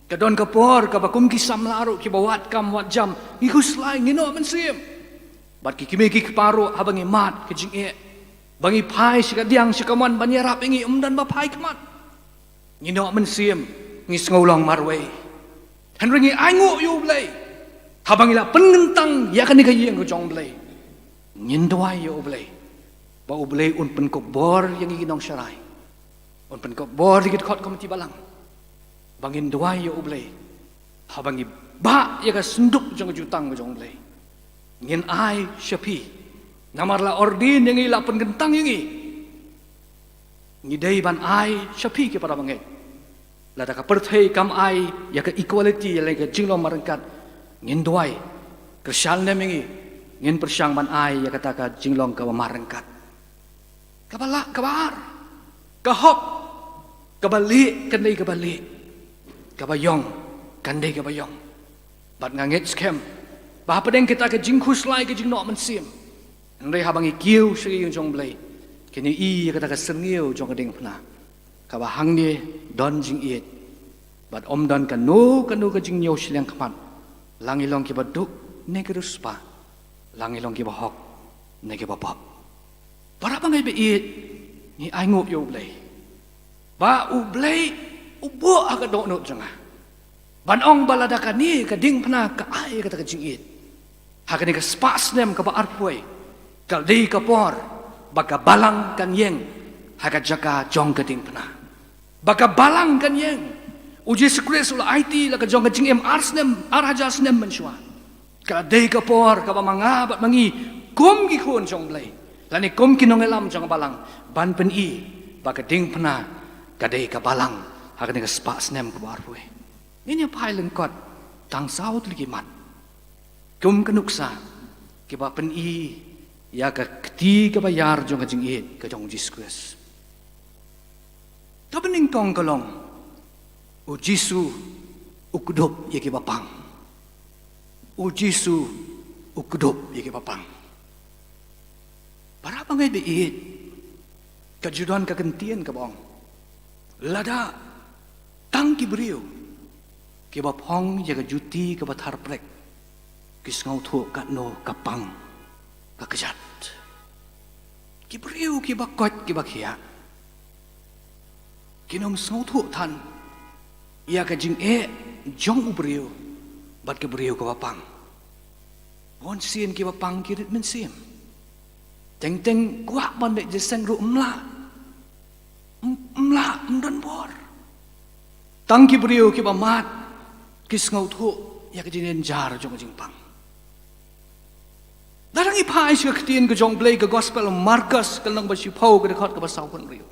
Ka don ka por kaba kum ki samla ruh kiba wad kam wad jam, ngi khuslai, ngi noh mynsiem. Bad ki kmie ki kpa ruh haba ngi mad ka jingeh, ba ngi phai sha ka diang sha ka mon ban ïarap ïa ngi, ym don ba phai khmat. Ngi noh mynsiem, ngi sngew long marwei. Hynrei ngi ainguh ïa u Blei haba ngi la pynkyntang ïa kane ka ïing ka jong u Blei. Ngin duwai ïa u Blei ba u Blei un pynkup bor ïa ngi ki nongsharai, un pynkup bor ïa ki dkhot komiti balang. Ba ngin duwai ïa u Blei haba ngi bah ïa ka synduk jong ka jutang ka jong u Blei. Ngin ai sha phi, namar la ordain ïa ngi, la pynkyntang ïa ngi. Ngi dei ban ai sha phi ki para bangeit. Lada ka pyrthei kam ai ïa ka equality, ïa ka jinglong marryngkat, ngin duwai, kyrshan lem ïa ngi, ngin pyrshang ban ai ïa kata ka jinglong kaba marryngkat. Kaba lah, kaba ar, ka hok, kaba lieh kan dei kaba lieh, kaba ïong kan dei kaba ïong. Bad nga ngeit skhem ba hapdeng kita ka jingkhuslai, ka jingnoh mynsiem, hynrei haba ngi kiew sha ka ïing jong u Blei, kin ïohi ïa kata ka syrngiew jong ka diengphna, kaba hangne don jingïeit. Bad ym don kano kano ka jingñiew shiliang khmat La ngi long kiba duk ne ki riewspah, la ngi long kiba hok ne kiba pop. Para bangeit ba ïeit, ngi ainguh ïa U Blei ba U Blei u buh ha ka dohnud jong nga ban ong ba lada kane ka diengphna ka ai kata ka jingïeit ha kane ka spah snem kaba arphew, ka dei ka por ba ka balang kan ïeng ha ka jaka jong ka diengphna. Ba ka balang kan ïeng. U Jisu Khrist u la aiti la ka jong ka jingim ar snem, ar hajar snem mynshuwa. Ka dei ka por kaba ma nga bad ma ngi kum ki khun jong U Blei, lane kum ki nongïalam jong ka balang, ban pyni ba ka diengphna ka dei ka balang ha kane ka spah snem kaba arphew. Ngin ïa phai lyngkot tang saw tylli ki mat kum ka nuksa kiba pyni ïa ka kti kaba ïar jong ka jingïeit ka jong U Jisu Khrist. Kaba nyngkong ka long, U Jisu u kdup ïa kiba pang. U Jisu u kdup ïa kiba pang. Para bangeit ba ïeit, ka ju don ka ktien kaba ong, lada tang ki briew kiba phong ïa ka juti kaba thar prek ki sngewthuh katno ka pang ka kjat. Ki briew kiba koit kiba khiah kin ym sngewthuh than ïa ka jingeh jong u briew bad ka briew kaba pang. Bun sien kiba pang ki rit mynsiem. Teng teng kwah ban leit jingïaseng ruh ym lah. Ym, ym lah, ym don bor. Tang ki briew kiba mad ki sngewthuh ïa ka jingjynjar jong ka jingpang. Lada ngi phai sha ka ktien ka jong U Blei, ka Gospel Markos ka lynnong ba shiphew, ka dkhot kaba saw hynriew.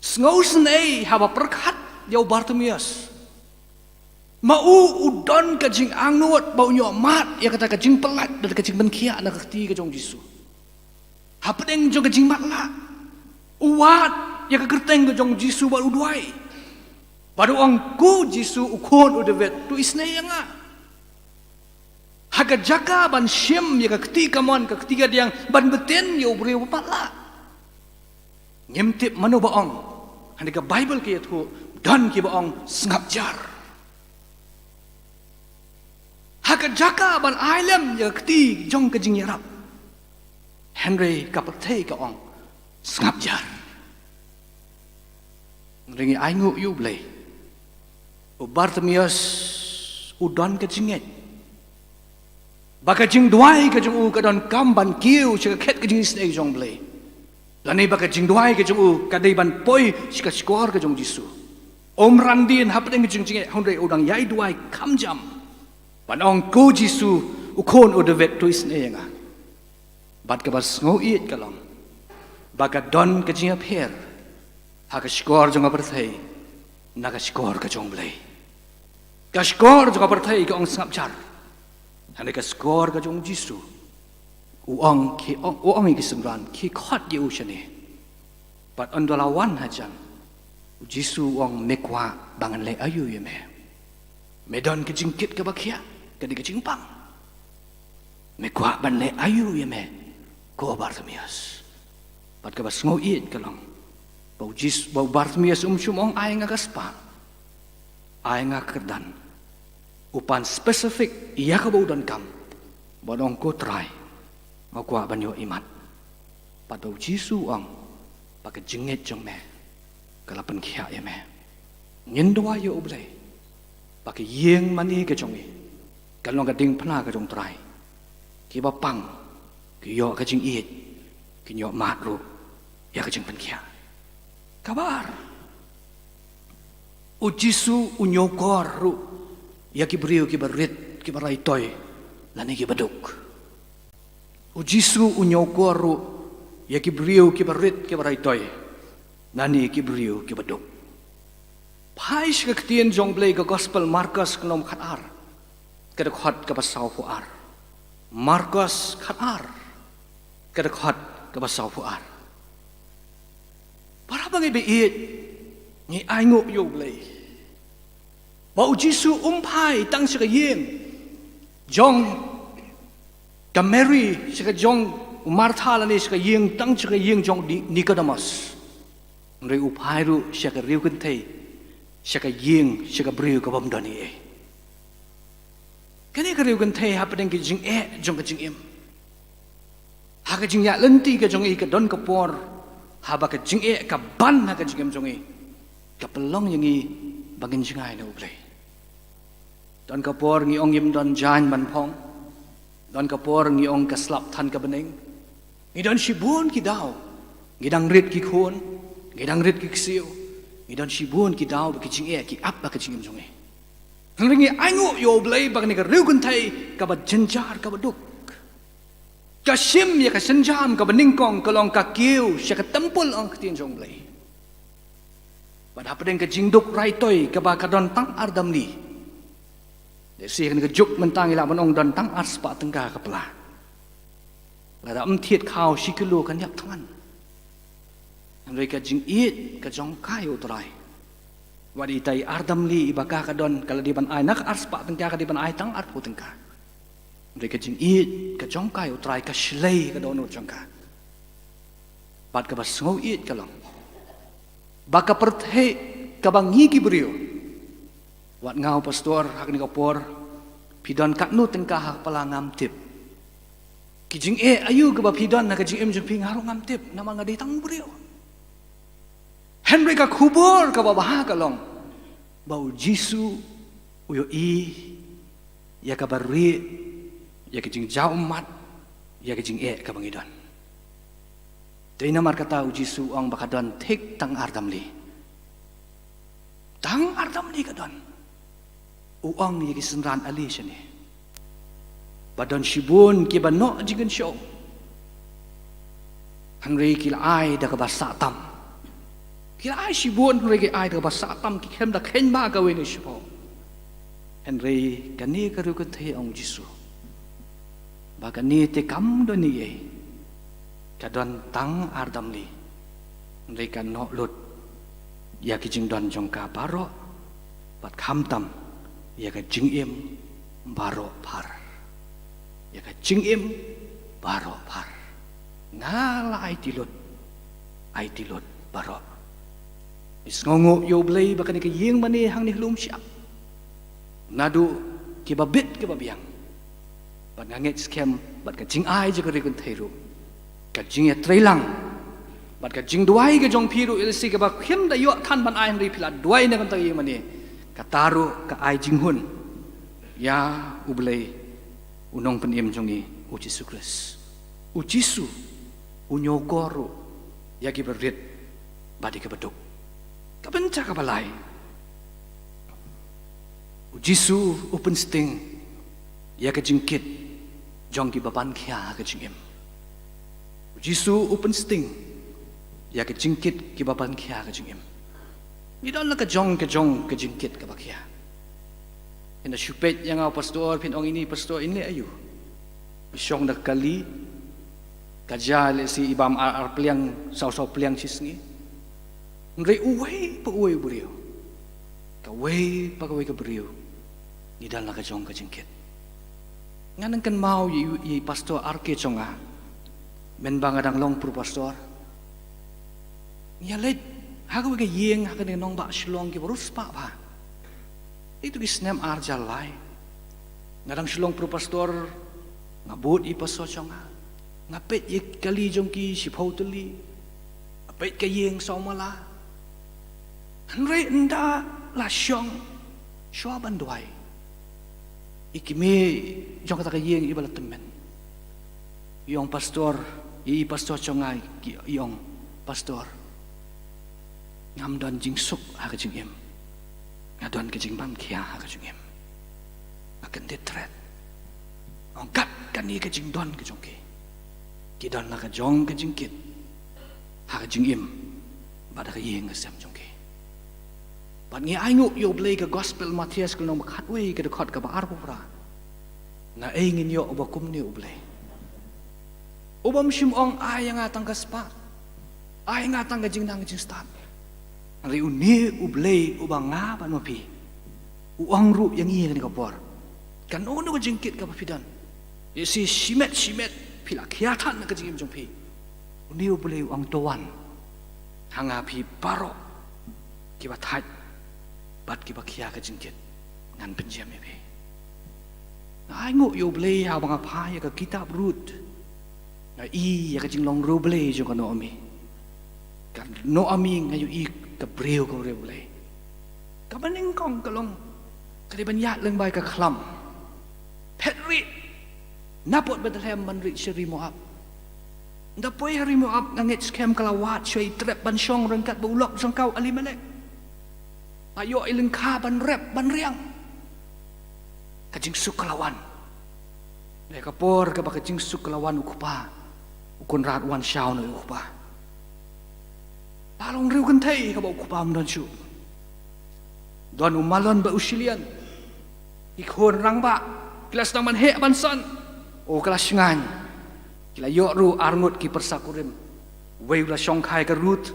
Sngewsynei haba pyrkhat ïa u Bartimeus. Ma u u don ka jingangnud ba un ïoh mad ïa kata ka jingpyllait bad ka jingpynkhiah na ka kti ka jong U Jisu. Hapdeng jong ka jingmatlah, u wad ïa ka kyrteng ka jong U Jisu bad u duwai. Bad u ong, "Ko Jisu, u Khun u David, to isynei ïa nga." Ha ka jaka ban shim ïa ka kti kamon, ka kti kadiang, ban btin ïa u briew ba matlah, ngim tip mano ba ong. Hynrei ka Baibl ka ïathuh, don kiba ong, "Sngap jar." Ha ka jaka ban ai lem ïa ka kti jong ka jingïarap, hynrei ka pyrthei ka ong, "Sngap jar." Hynrei ngi ainguh ïa U Blei, u Bartimeus u don ka jingngeit ba ka jingduwai ka jong u ka donkam ban kiew sha ka khet ka jingisynei jong U Blei, lane ba ka jingduwai ka jong u ka dei ban poi sha ka shkor ka jong U Jisu. Um ran dien hapdeng ka jingjngeh, hynrei u dang ïai duwai kham jam ban ong, "Ko Jisu, u Khun u David, to isynei ïa nga." Bad kaba sngewieit ka long ba ka don ka jingïapher ha ka shkor jong ka pyrthei na ka shkor ka jong U Blei. Ka shkor jong ka pyrthei ka ong, "Sngap jar." Hynrei ka shkor ka jong U Jisu, u ong, ki ong, u ong ïa ki synran, "Khie khot ïa u shane." Bad ynda la wan hajan, U Jisu u ong, "Me kwah ba ngan leh aïu ïa me? Me don ka jingkit kaba khiah, ka dei ka jingpang. Me kwah ban leh aïu ïa me, ko Bartimeus?" Bad kaba sngewieit ka long ba U Jis-, ba u Bartimeus um shym ong, "Ai nga ka spah, ai nga ka kyrdan." U pan specific ïa kaba u donkam, bad ong, "Ko Trai, nga kwah ban ïoh imat." Bad ba U Jisu u ong ba ka jingngeit jong me ka la pynkhiah ïa me. Ngin duwai ïa U Blei ba ka ïing mane ka jong ngi kan long ka diengphna ka jong U Trai. Kiba pang ki ïoh ka jingïeit, ki ïoh mad ruh ïa ka jingpynkhiah. Kaba ar, U Jisu u ñiewkor ruh ïa ki briew kiba rit, kiba raitoi, lane kiba duk. U Jisu u ñiewkor ruh ïa ki briew kiba rit, kiba raitoi, lane ki briew kiba duk. Phai sha ka ktien jong U Blei, ka Gospel Markos, ka lynnong khatar, ka dkhot kaba sawphew ar. Markos khatar, ka dkhot kaba sawphew ar. Para bangeit ba ïeit, ngi ainguh ïa U Blei ba U Jisu um phai tang sha ka ïing jong ka Mary, sha ka jong u Martha, lane sha ka ïing, tang sha ka ïing jong Ni-, Nicodemus. Hynrei u phai ruh sha ka riewkynthei, sha ka ïing, sha ka briew kabym don ei ei. Kane ka riew kynthei hapdeng ka jingeh jong ka jingim, ha ka jingïaid lynti ka jong i ka don ka por haba ka jingeh ka ban ha ka jingim jong i, ka pynlong ïa ngi ba ngin jngai na U Blei. Don ka por ngi ong ngim don jaiñ ban phong. Don ka por ngi ong ka slap than ka bneng. Ngi don shibun ki daw ngi dang rit ki khun, ngi dang rit ki ksiew. Ngi don shibun ki daw ba ki jingeh ki ap ha ka jingim jong ngi. Hynrei ngi ainguh ïa U Blei ba kane ka riew kynthei kaba jynjar kaba duk, ka shim ïa ka synjam kaba nyngkong, ka long ka kiew sha ka templ, ong ka ktien jong U Blei. Bad hapdeng ka jingduk raitoi kaba ka don tang ar damli, lehse kane ka juk mynta ngi lah ban ong don tang ar spah tyngka ka pla. Lada ym thied khaw shi kilo kan ïap thngan. Hynrei ka jingïeit ka jong ka ïa U Trai, wat ita i ar damli iba ka ka don, ka la dei ban ai na ka ar spah tyngka, ka dei ban ai tang arphew tyngka. Hynrei ka jingïeit ka jong ka ïa U Trai ka shlei ka dohnud jong ka. Bad kaba sngew ïeit ka long ba ka pyrthei kaba ngi ki briew, wat nga u pastor ha kane ka por, phi don katno tyngka ha ka pla ngam tip. Ki jingeh aïu kaba phi don ha ka jingim jong phi, nga ruh ngam tip, namar nga dei tang u briew. Hynrei ka khubor kaba bha ka long ba U Jisu u ïohi ïa kaba rieh, ïa ka jingjaw ummat, ïa ka jingeh kaba ngi don. Dei namar kata U Jisu u ong ba ka don thik tang ar damli. Tang ar damli ka don. U ong ïa ki synran, ale shane. Ba don shibun kiba noh jingkynshew, hynrei ki la ai da kaba sah tam. Ki la ai shibun hynrei ki ai da kaba sah tam, ki khlem da kheiñ ba kawei ne shiphew. Hynrei kane ka riew kynthei, ong U Jisu, ba kane te kam don ei ei, ka don tang ar damli, hynrei ka noh lut ïa ki jingdon jong ka baroh, bad khamtam ïa ka jingim baroh phar. Ïa ka jingim baroh phar. Nga la aiti lut, aiti lut baroh. Ngi sngewnguh ïa U Blei ba kane ka ïing mane hangne ha Lumshyiap, naduh kiba bit kiba biang, bad nga ngeit skhem bad ka jingai jong ka riew kynthei ruh, ka jingïatreilang bad ka jingduwai ka jong phi ruh, lehse kaba phim da ïoh than ban ai hynrei phi la duwai na ka bynta ka ïing mane, kata ruh ka ai jinghun ïa U Blei, U Nongpynim jong ngi U Jisu Khrist. U Jisu u ñiewkor ruh ïa kiba rit bad ïa kiba duk. Ka bynta kaba lai, U Jisu u pynsting ïa ka jingkit jong kiba ban khia ha ka jingim. U Jisu u pynsting ïa ka jingkit kiba ban khia ha ka jingim. Ngi don la ka jong ka jong ka jingkit kaba khia. Phin da shu peit ïa nga u pastor, phin ong, ine pastor, in leh aïu? Phi shong da ka kali, ka ja lehse i bam ar, ar pliang, saw saw pliang shi sngi. Hynrei uwei pa uwei u briew, kawei pa kawei ka briew, ngi don la ka jong ka jingkit. Ngan nang kynmaw ïa, ïa i pastor Arke jong nga, mynba nga dang long pro pastor. Ngi ïaleit ha kawei ka ïing ha kane ka nongbah Shillong kiba riewspah bha. Ïa kito ki snem ar hajar lai, nga dang shu long pro pastor, nga bud ïa i pastor jong nga, nga peit ïa ki kali jong ki shiphew tylli, nga peit ka ïing saw mala. Hynrei ynda la shong shuwa ban duwai, i kmie jong kata ka ïing iba la tymmen, i ong, pastor, i, i pastor jong nga, i ong, pastor, ngam don jingsuk ha ka jingim, nga don ka jingban khia ha ka jingim. Nga kyndit thret. Ong, kat kane ka jingdon ka jong ki, ki don la ka jong ka jingkit ha ka jingim bad ha ka ïing ka sem jong ki. Bad ngi ainguh ïa U Blei, ka gospel Mathaios ka lynnong ba khatwei ka dkhot kaba arphew phra, naei ngin ïoh uba kumne U Blei, u bym shym ong, ai ïa nga tang ka spah, ai ïa nga tang ka jingnang ka jingstad. Hynrei une U Blei uba nga bad ma phi, u ong ruh ïa ngi ha kane ka por, kano kano ka jingkit kaba phi don, lehse shimet shimet phi la khia than ha ka jingim jong phi, une U Blei u ong, to wan ha nga phi baroh kiba thait bad kiba khia ka jingkit, ngan pynjem ïa phi. Nga ainguh ïa U Blei haba nga phai ïa ka kitab Ruth. Nga i ïa ka jinglong riewblei jong ka Naomi. Ka Naomi nga ïohi ka briew ka riewblei. Kaba nyngkong ka long ka dei ban ïaid lyngba ka khlam. Phet rieh. Napoh Bethlehem ban rieh sha ri Moab. Ynda poi ha ri Moab nga ngeit skhem ka la wad shuwa i trep ban shong ryngkat bad u lok jong ka u Elimelek. Nga ïoh i lyngkha ban rep ban riang. Ka jingsuk ka la wan. Dei ka por kaba ka jingsuk ka la wan u kpa. U Kynrad u wan shaw noh ïa u kpa. La long riewkynthei kaba u kpa um don shuh. Don u Mahlon bad u Shilian. Ki khun rangbah. Ki la sdang ban heh ban san. O ka la shngaiñ. Ki la ïoh ruh arngut ki pyrsa kurim. Uwei u la shongkha ïa ka Ruth.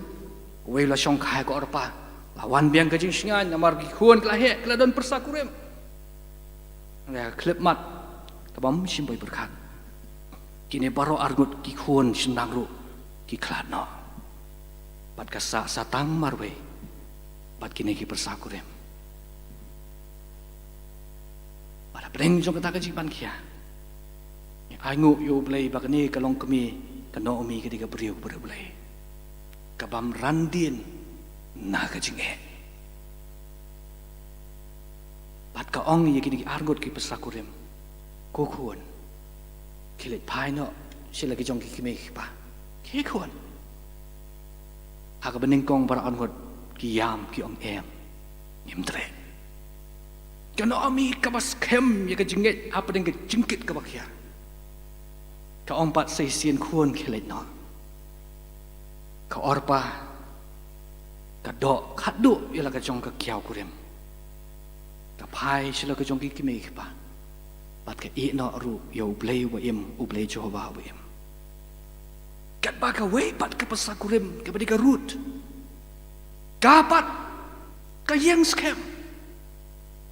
Uwei u la shongkha ïa ka Orpa. La wan biang ka jingshngaiñ namar ki khun ki la heh ki la don pyrsa kurim. Nga khlem mat ka bym shym poi pyrkhat. Kine baroh arngut ki khun shynrang ruh ki khlad noh. Bad ka sah satang marwei bad kine ki pyrsa kurim. Bad hapdeng jong kata ka jingpang khia, nga ainguh ïa U Blei ba kane ka longkmie ka Naomi ka dei ka briew ka briew Blei. Ka bym ran dien na ka jingeh. Bad ka ong ïa kine ki arngut ki pyrsa kurim. Ko khun. Khie leit phai noh sha la ki jong ki kmie ki kpa. Ko khun. Ha kaba nyngkong baroh arngut ki ïam ki ong em. Ngim treh. Ka Naomi kaba skhem ïa ka jingngeit hapdeng ka jingkit kaba khia. Ka ong pat sa shisien khun khie leit noh. Ka Orpa ka doh khatduh ïa la ka jong ka kiaw kurim. Ka phai sha la ka jong ki kmie ki kpa. Bad ka ïeh noh ruh ïa U Blei uba im, U Blei Jehobah uba im. Katba kawei pat ka pyrsa kurim kaba dei ka Ruth. Ka pat ka ïeng skhem.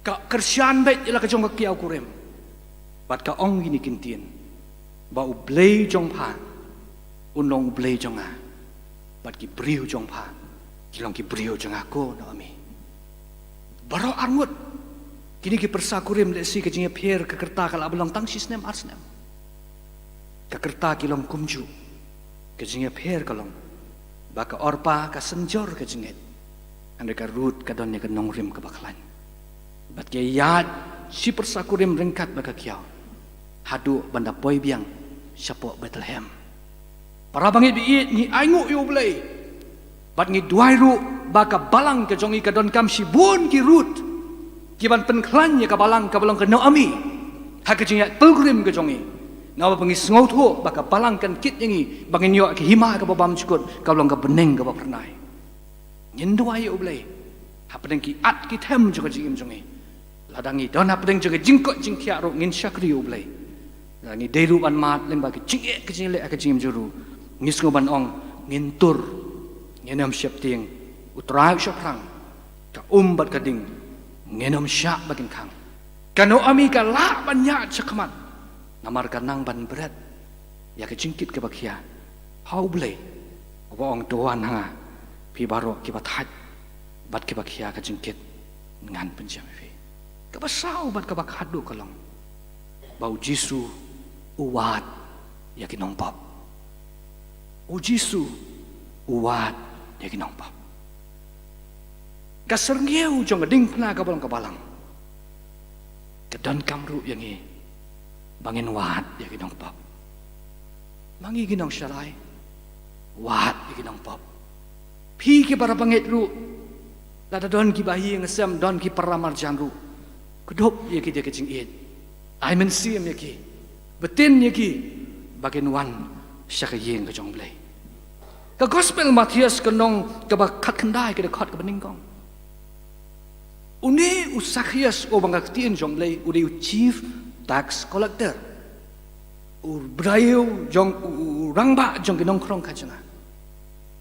Ka kyrshan beit ïa la ka jong ka kiaw kurim. Bad ka ong kine ki ktien. Ba U Blei jong pha un long U Blei jong nga. Bad ki briew jong pha ki long ki briew jong nga ko Naomi. Baroh arngut kine ki pyrsa kurim lehse ka jingïapher ka kyrta ka la ba long tang shi snem ar snem. Ka kyrta ki long kumjuh. Ka jingïapher ka long ba ka Orpa ka synjor ka jingngeit. Hynrei ka Ruth ka don ïa ka nongrim kaba khlaiñ. Bad ki ïaid shi pyrsa kurim ryngkat bad ka kiaw. Haduh ban da poi biang shapoh Bethlehem. Para bangeit ba ïeit, ngi ainguh ïa U Blei. Bad ngi duwai ruh ba ka balang ka jong ngi ka donkam shibun ki Ruth. Ki ban pynkhlaiñ ïa ka balang kaba long ka Naomi. Ha ka jingïaid pilgrim ka jong ngi. Namar ba ngi sngewthuh ba ka balang kan kit ïa ngi ba ngin ïoh ka hima kaba bymjukut kaba long ka bneng kaba phyrnai. Ngin duwai ïa U Blei. Hapdeng ki at ki them jong ka jingim jong ngi. Lada ngi don hapdeng jong ka jingkoit jingkhiah ruh ngin shakri ïa U Blei. Lada ngi dei ruh ban mad lyngba ka jingeh ka jingleh ka jingim jong ruh. Ngi sngew ban ong ngin tur. Ngin ym sheptieng. U Trai u shaphrang. Ka um bad ka ding. Ngin ym shah ba kin khang. Ka Naomi ka lah ban ïaid shakhmat. Namar ka nang ban bret ïa ka jingkit kaba khia ha U Blei. Uba ong to wan ha nga phi baroh kiba thait bad kiba khia ka jingkit ngan pynjem ïa phi. Kaba saw bad kaba khatduh ka long ba U Jisu u wad ïa ki nongpop. U Jisu u wad ïa ki nongpop. Ka syrngiew jong ka diengphna kaba long ka balang. Ka donkam ruh ïa ngi ba ngin wad ïa ki nongpop. Ma ngi ki nongsharai wad ïa ki nongpop. Phi ki para bangeit ruh lada don ki bahaïing hasem don ki para marjan ruh. Kdup ïa ki da ka jingïeit. Ai mynsiem ïa ki. Btin ïa ki ba kin wan sha ka ïing ka jong U Blei. Ka gospel Mathaios ka lynnong kaba khatkhyndai ka dkhot kaba nyngkong. Une u Sakhios uba nga ktien jong U Blei u dei u chief tax collector. U briew jong u rangbah jong ki nongkhrong khajna.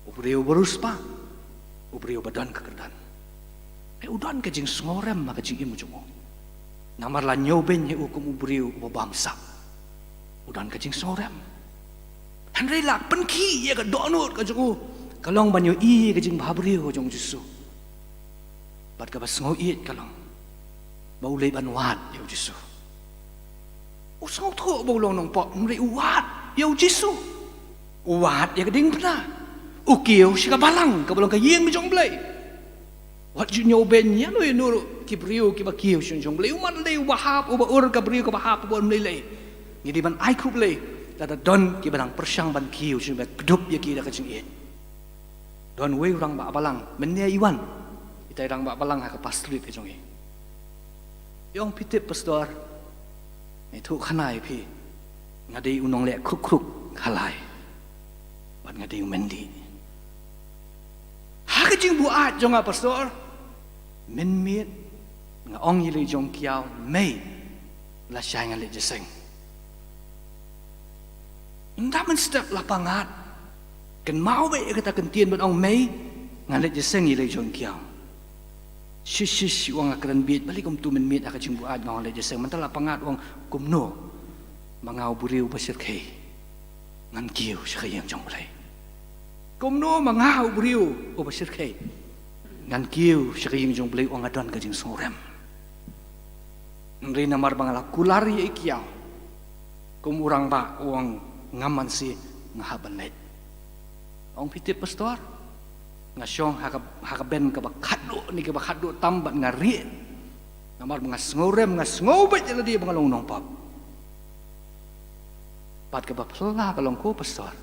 U briew ba riewspah. U briew ba don ka kyrdan. Hynrei u don ka jingsngewrem ha ka jingim jong u. Namar la ñiewbeiñ ïa u kum u briew uba bamsap. U don ka jingsngewrem. Hynrei la pynkhih ïa ka dohnud ka jong u ka long ban ïohi ïa ka jingbhabriew ka jong U Jisu. Bad kaba sngewieit ka long ba u leit ban wad ïa U Jisu. U sngewthuh ba u long nongpop, hynrei u wad ïa u Jisu. U wad ïa ka diengphna. U kiew sha ka balang, kaba long ka ïing jong U Blei. Wat ju ñiew beiñ ïano ïano ruh ki briew kiba kiew sha ïing jong U Blei. U mat lei uba hap, uba ur, ka briew kaba hap, uba ym lei lei. Ngi dei ban ai khublei lada don kiba dang pyrshang ban kiew sha ïing, ba kdup ïa ki da ka jingïeit. Don uwei u rangbah balang, mynne i wan. Itai rangbah balang ha ka pastorate ka jong i. I ong, phi tip pastor, nga ïathuh khana ïa phi, nga dei u nongleh khruk khruk ha lai. Bad nga dei u myndih. Ha ka jingbuaid jong nga pastor, mynmiet nga ong ïalei jong kiaw, mei, lashai ngan leit jingïaseng. Ynda mynstep la pangad, kynmaw beit ïa kata ka ktien ban ong, mei, ngan leit jingïaseng ïalei jong kiaw. Shish shish, u ong, nga kren bieit, balei kumtu mynmiet ha ka jingbuaid nga ong leit jingïaseng, mynta la pangad, u ong, kumno ma nga u briew ba shyrkhei ngan kiew sha ka ïing jong U Blei? Kumno ma nga u briew uba shyrkhei ngan kiew sha ka ïing jong U Blei, u ong, nga don ka jingsngewrem. Hynrei namar ba nga la kular ïa i kiaw, kum u rangbah, u ong, ngam mynsiem, nga hap ban leit. Ong, phi tip pastor, nga shong ha ka, ha ka bench kaba khatduh, ne kaba khatduh tam bad nga rieh. Namar ba nga sngewrem, nga sngew beit ïa lade ba nga long u nongpop. Bad kaba phylla ka long ko pastor,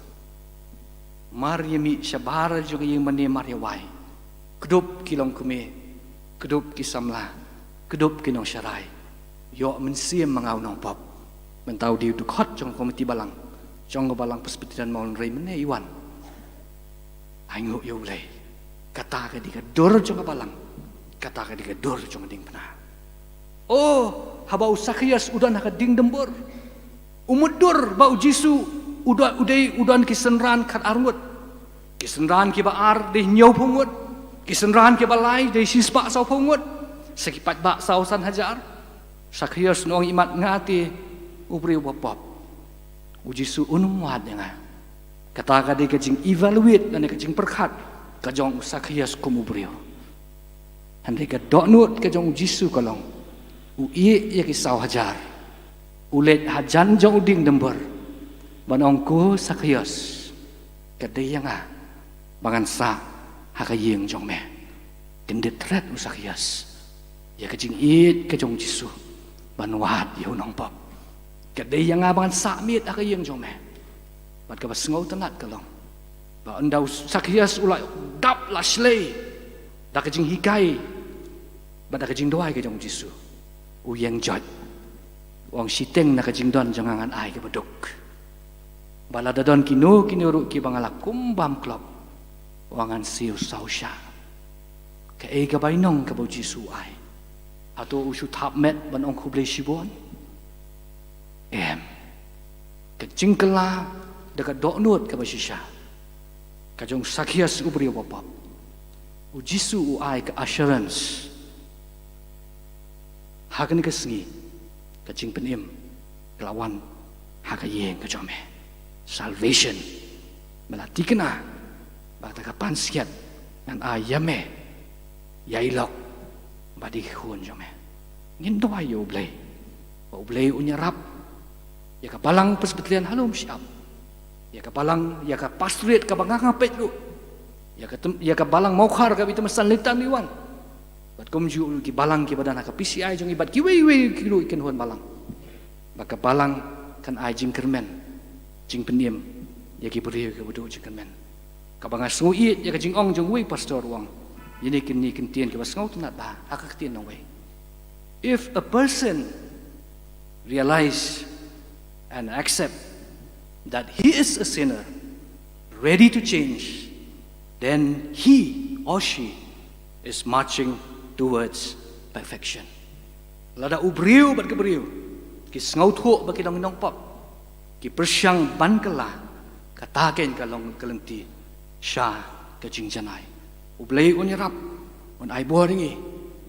mar ïa mih shabar jong ka ïing mane mar ïa wai, kdup ki longkmie, kdup ki samla, kdup ki nongsharai, ïoh mynsiem ma nga u nongpop. Mynta u dei u dkhot jong ka komiti balang jong ka Balang Presbyterian Mawlynrei mynne i wan. Ainguh ïa U Blei. Kata ka dei ka dur jong ka balang. Kata ka dei ka dur jong ka diengphna. Oh, haba u Sakhios u don ha ka diengdymbor, u mutdur ba u Jisu u don, u dei, u don ki synran khatar ngut. Ki synran kiba ar dei hynñiewphew ngut. Ki synran kiba lai dei shispah sawphew ngut. Sa ki paidbah saw san hajar. Sakhios un ong, imat nga te u briew uba pop, u Jisu un ym wad ïa nga. Kata ka dei ka jing-evaluate lane ka jingpyrkhat ka jong u Sakhios kum u briew. Hynrei ka dohnud ka jong u Jisu ka long, u ïeh ïa ki saw hajar, u leit hajan jong u diengdymbor ban ong, ko Sakhios, ka dei ïa nga ba ngan sah ha ka ïing jong me. Kyndit thret u Sakhios ïa ka jingïeit ka jong u Jisu ban wad ïa u nongpop. Ka dei ïa nga ba ngan sah miet ha ka ïing jong me. Bad kaba sngewtynnat ka long ba ynda u Sakhios u la dap la shlei da ka jinghikai bad da ka jingduwai ka jong u Jisu, u ïeng joit, u ong, shiteng na ka jingdon jong nga ngan ai kaba duk. Ba lada don kino kino ruh kiba nga la kum bam klop, u ong, ngan siew saw shah. Kaei ka bainong kaba u Jisu u ai? Hato u shu thap met ban ong khublei shibun? Em. Ka jingkylla da ka dohnud kaba shisha ka jong u Sakhios u briew uba pop, u Jisu u ai ka assurance. Ha kane ka sngi ka jingpynim ka la wan ha ka ïing ka jong me. Salvation. Me la thikna ba kata ka pansngiat ngan ai ïa me, ïa i lok bad i khun jong me. Ngin duwai ïa U Blei ba U Blei un ïarap ïa ka Balang Presbyterian ha lum shyiap, ïa ka balang, ïa ka pastorate kaba nga nga peit ruh, ïa ka tem-, ïa ka Balang Mawkhar kaba i Tymmen San Lynter i wan, bad kumjuh ruh ki balang kiba don ha ka P C I jong i bad kiwei kiwei ki ruh ki kynhun balang. Ba ka balang kan ai jingkyrmen, jingpynim ïa ki briew kiba duh jingkyrmen. Kaba nga sngew ïeit ïa ka jingong jong uwei u pastor, u ong, ïa kine ki ktien kiba sngewtynnat bha ha ka ktien nongwei. If a person realize and accept that he is a sinner, ready to change, then he or she is marching towards perfection. Lada u briew bad ka briew ki sngewthuh ba ki long nongpop, ki pyrshang ban kylla, kata kein ka long ka lynti sha ka jingjanai. U Blei un ïarap, un ai bor ïa ngi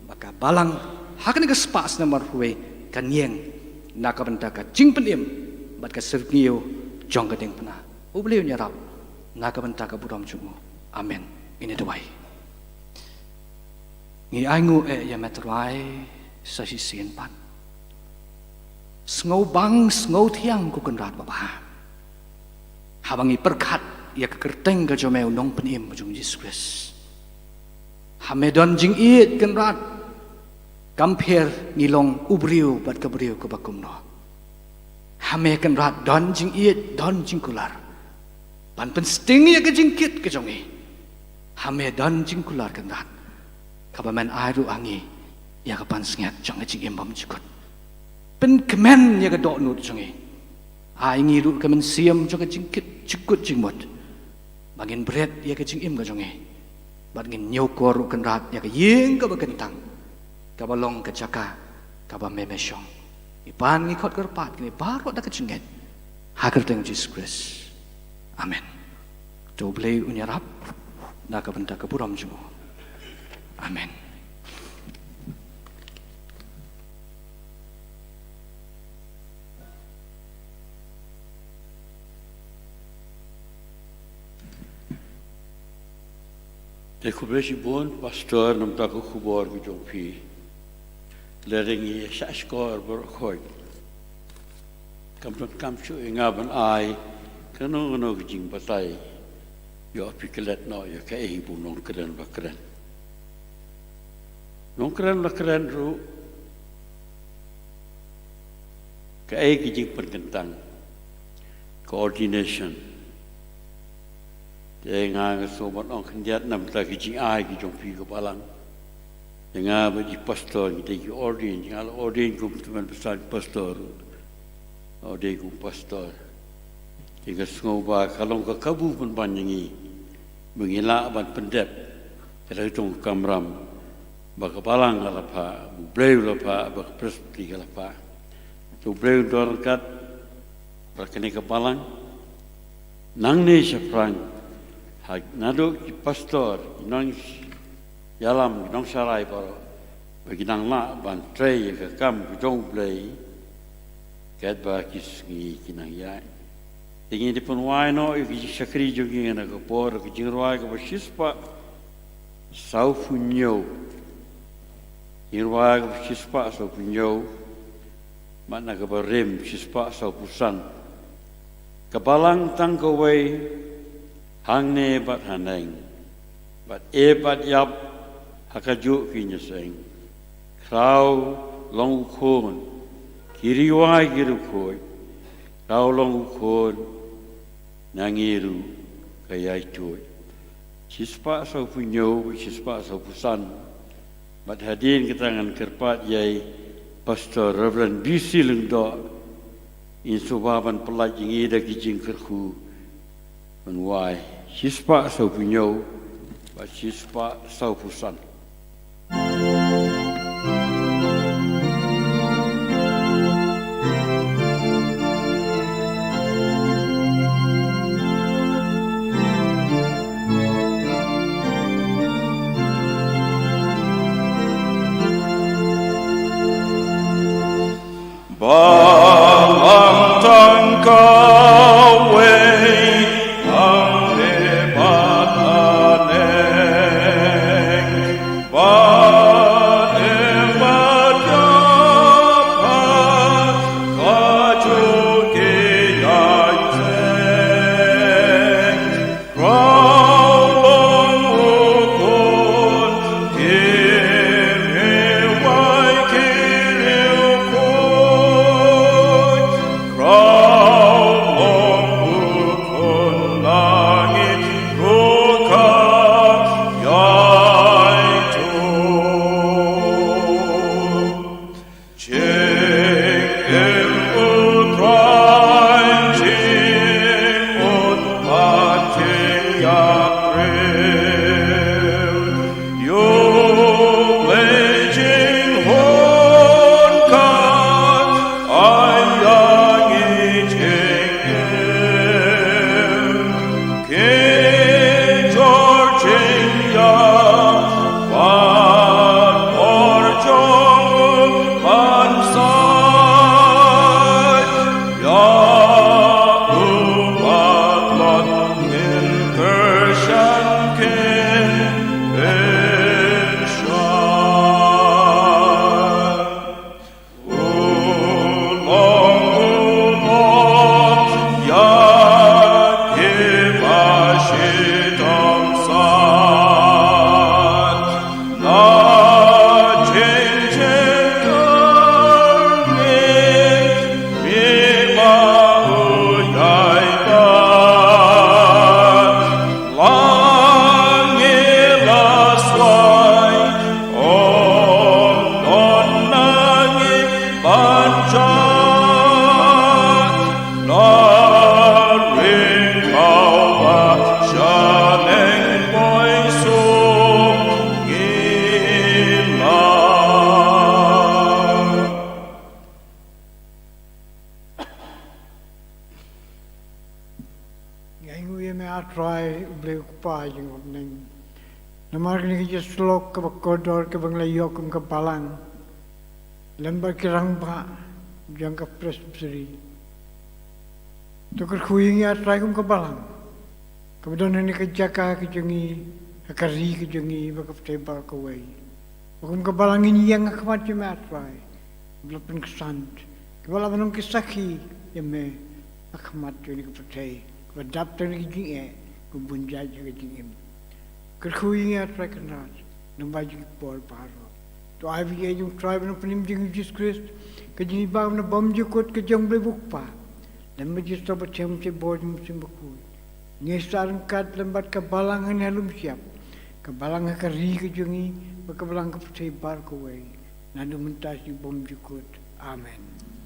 ba ka balang ha kane ka spah snem arphew wei kan ïeng na ka bynta ka jingpynim bad ka syrngiew jong ka diengphna. U Blei un ïarap na ka bynta ka burom jong u. Amen. Ngin ïa duwai. Ngi ainguh eh ïa me Trai sa shisien pat. Sngewbang sngewthiang ko Kynrad babha. Haba ngi pyrkhat ïa ka kyrteng ka jong me u Nongpynim ka jong u Jisu Khrist, ha me don jingïeit Kynrad. Kam pher ngi long u briew bad ka briew kaba kumno, ha me Kynrad don jingïeit, don jingkular ban pynsting ïa ka jingkit ka jong ngi. Ha me don jingkular Kynrad, kaba men ai ruh ha ngi ïa ka pansngiat jong ka jingim bymjukut. Pynkmen ïa ka dohnud jong ngi. Ai ngi ruh ka mynsiem jong ka jingkit jingkut jingmut, ba ngin bret ïa ka jingim ka jong ngi, bad ngin ñiewkor ruh Kynrad ïa ka ïing kaba kyntang, kaba long ka jaka kaba me me shong. Ngi pan ngi khot kyrpad kine baroh da ka jingngeit ha ka kyrteng Jisu Khrist. Amen. To U Blei un ïarap na ka bynta ka burom jong u. Amen. Te khublei shibun Pastor namar ka khubor ka jong phi. Lada ngi shah shkor baroh khoit, kam don kam shuh ïa nga ban ai kano kano ka jingbatai. Ïoh phi klet noh ïa kaei ba u nongkren ba kren. Nongkren ba kren ruh, kaei ka jingpynkyntang, ka ordination. Te nga nga sngew ban ong khyndiat namar ka jingai ka jong phi ka balang. Te nga bad i pastor ngi te ki ordain, nga la ordain kum tymmen basan pastor, ordain kum pastor. Te nga sngew ba ka long ka kabu pynban ïa ngi ba ngi lah ban pyndep ïa la ka jong ka kamram ba ka balang ka la phah, ba U Blei u la phah, ba ka presbytery ka la phah. Te U Blei un don ryngkat bad kane ka balang. Nangne shaphrang, ha naduh ki pastor, ki nongïalam, ki nongsharai baroh, ba ki nang lah ban trei ïa ka kam ka jong U Blei katba ki sngi ki nang ïaid. Te ngin ïa pynwai noh ïa ki shakri jong ngi na ka por ka jingrwai kaba shispah sawphew hynñiew. Jingrwai kaba shispah sawphew hynñiew bad na kaba rim shispah sawphew san. Ka balang tang kawei hangne bad haneng, bad ïa bad ïap ha kajuh ki ïing seng. Khraw long u khun, ki riewai ki riewkhuid. Khraw long u khun, na ngi ruh ka ïaid tuid. Shispah sawphew hynñiew, shispah sawphew san. Bad hadien kata ngan kyrpad ïa i Pastor Reverend B C Lyngdoh, in sngewbha ban pyllait ïa ngi da ki jingkyrkhu ban wai shispah sawphew hynñiew bad shispah sawphew san. Balang tang kawei, hangne bad haneng, bad ïa bad ïap ha kajuh ki ïing seng. Khraw long u khun, ki riewai ki riewkhuid. Trai, U Blei U Kpa jong ngi. Namar kane ka jingïasyllok kaba kordor kaba ngi la ïoh kum ka balang lem bad ki rangbah jong ka Presbytery. To kyrkhu ïa ngi, A Trai, kum ka balang kaba don ha kane ka jaka ka jong ngi, ha ka ri ka jong ngi bad ka pyrthei baroh kawei. Bad kum ka balang ngin ïeng ha khmat jong me, A Trai, ba la pynksan, kiba la ban long ki sakhi ïa me ha khmat jong kane ka pyrthei kaba dap tang da ki jingeh, kaba bun jait ha ka jingim. Kyrkhu ïa ngi, A Trai Kynrad, lyngba jong ki por baroh. To ai ba ïa jong U Trai bad U Nongpynim jong ngi U Jisu Khrist, ka jingïabah kaba bymjukut ka jong U Blei U Kpa, lem bad U Jisu Bathymmai Bor jong U Mynsiem Bakhuid, ngin sa ryngkat lem bad ka balang hangne ha lum shyiap, ka balang ha ka ri ka jong ngi bad ka balang ka pyrthei baroh kawei, naduh mynta sha bymjukut. Amen.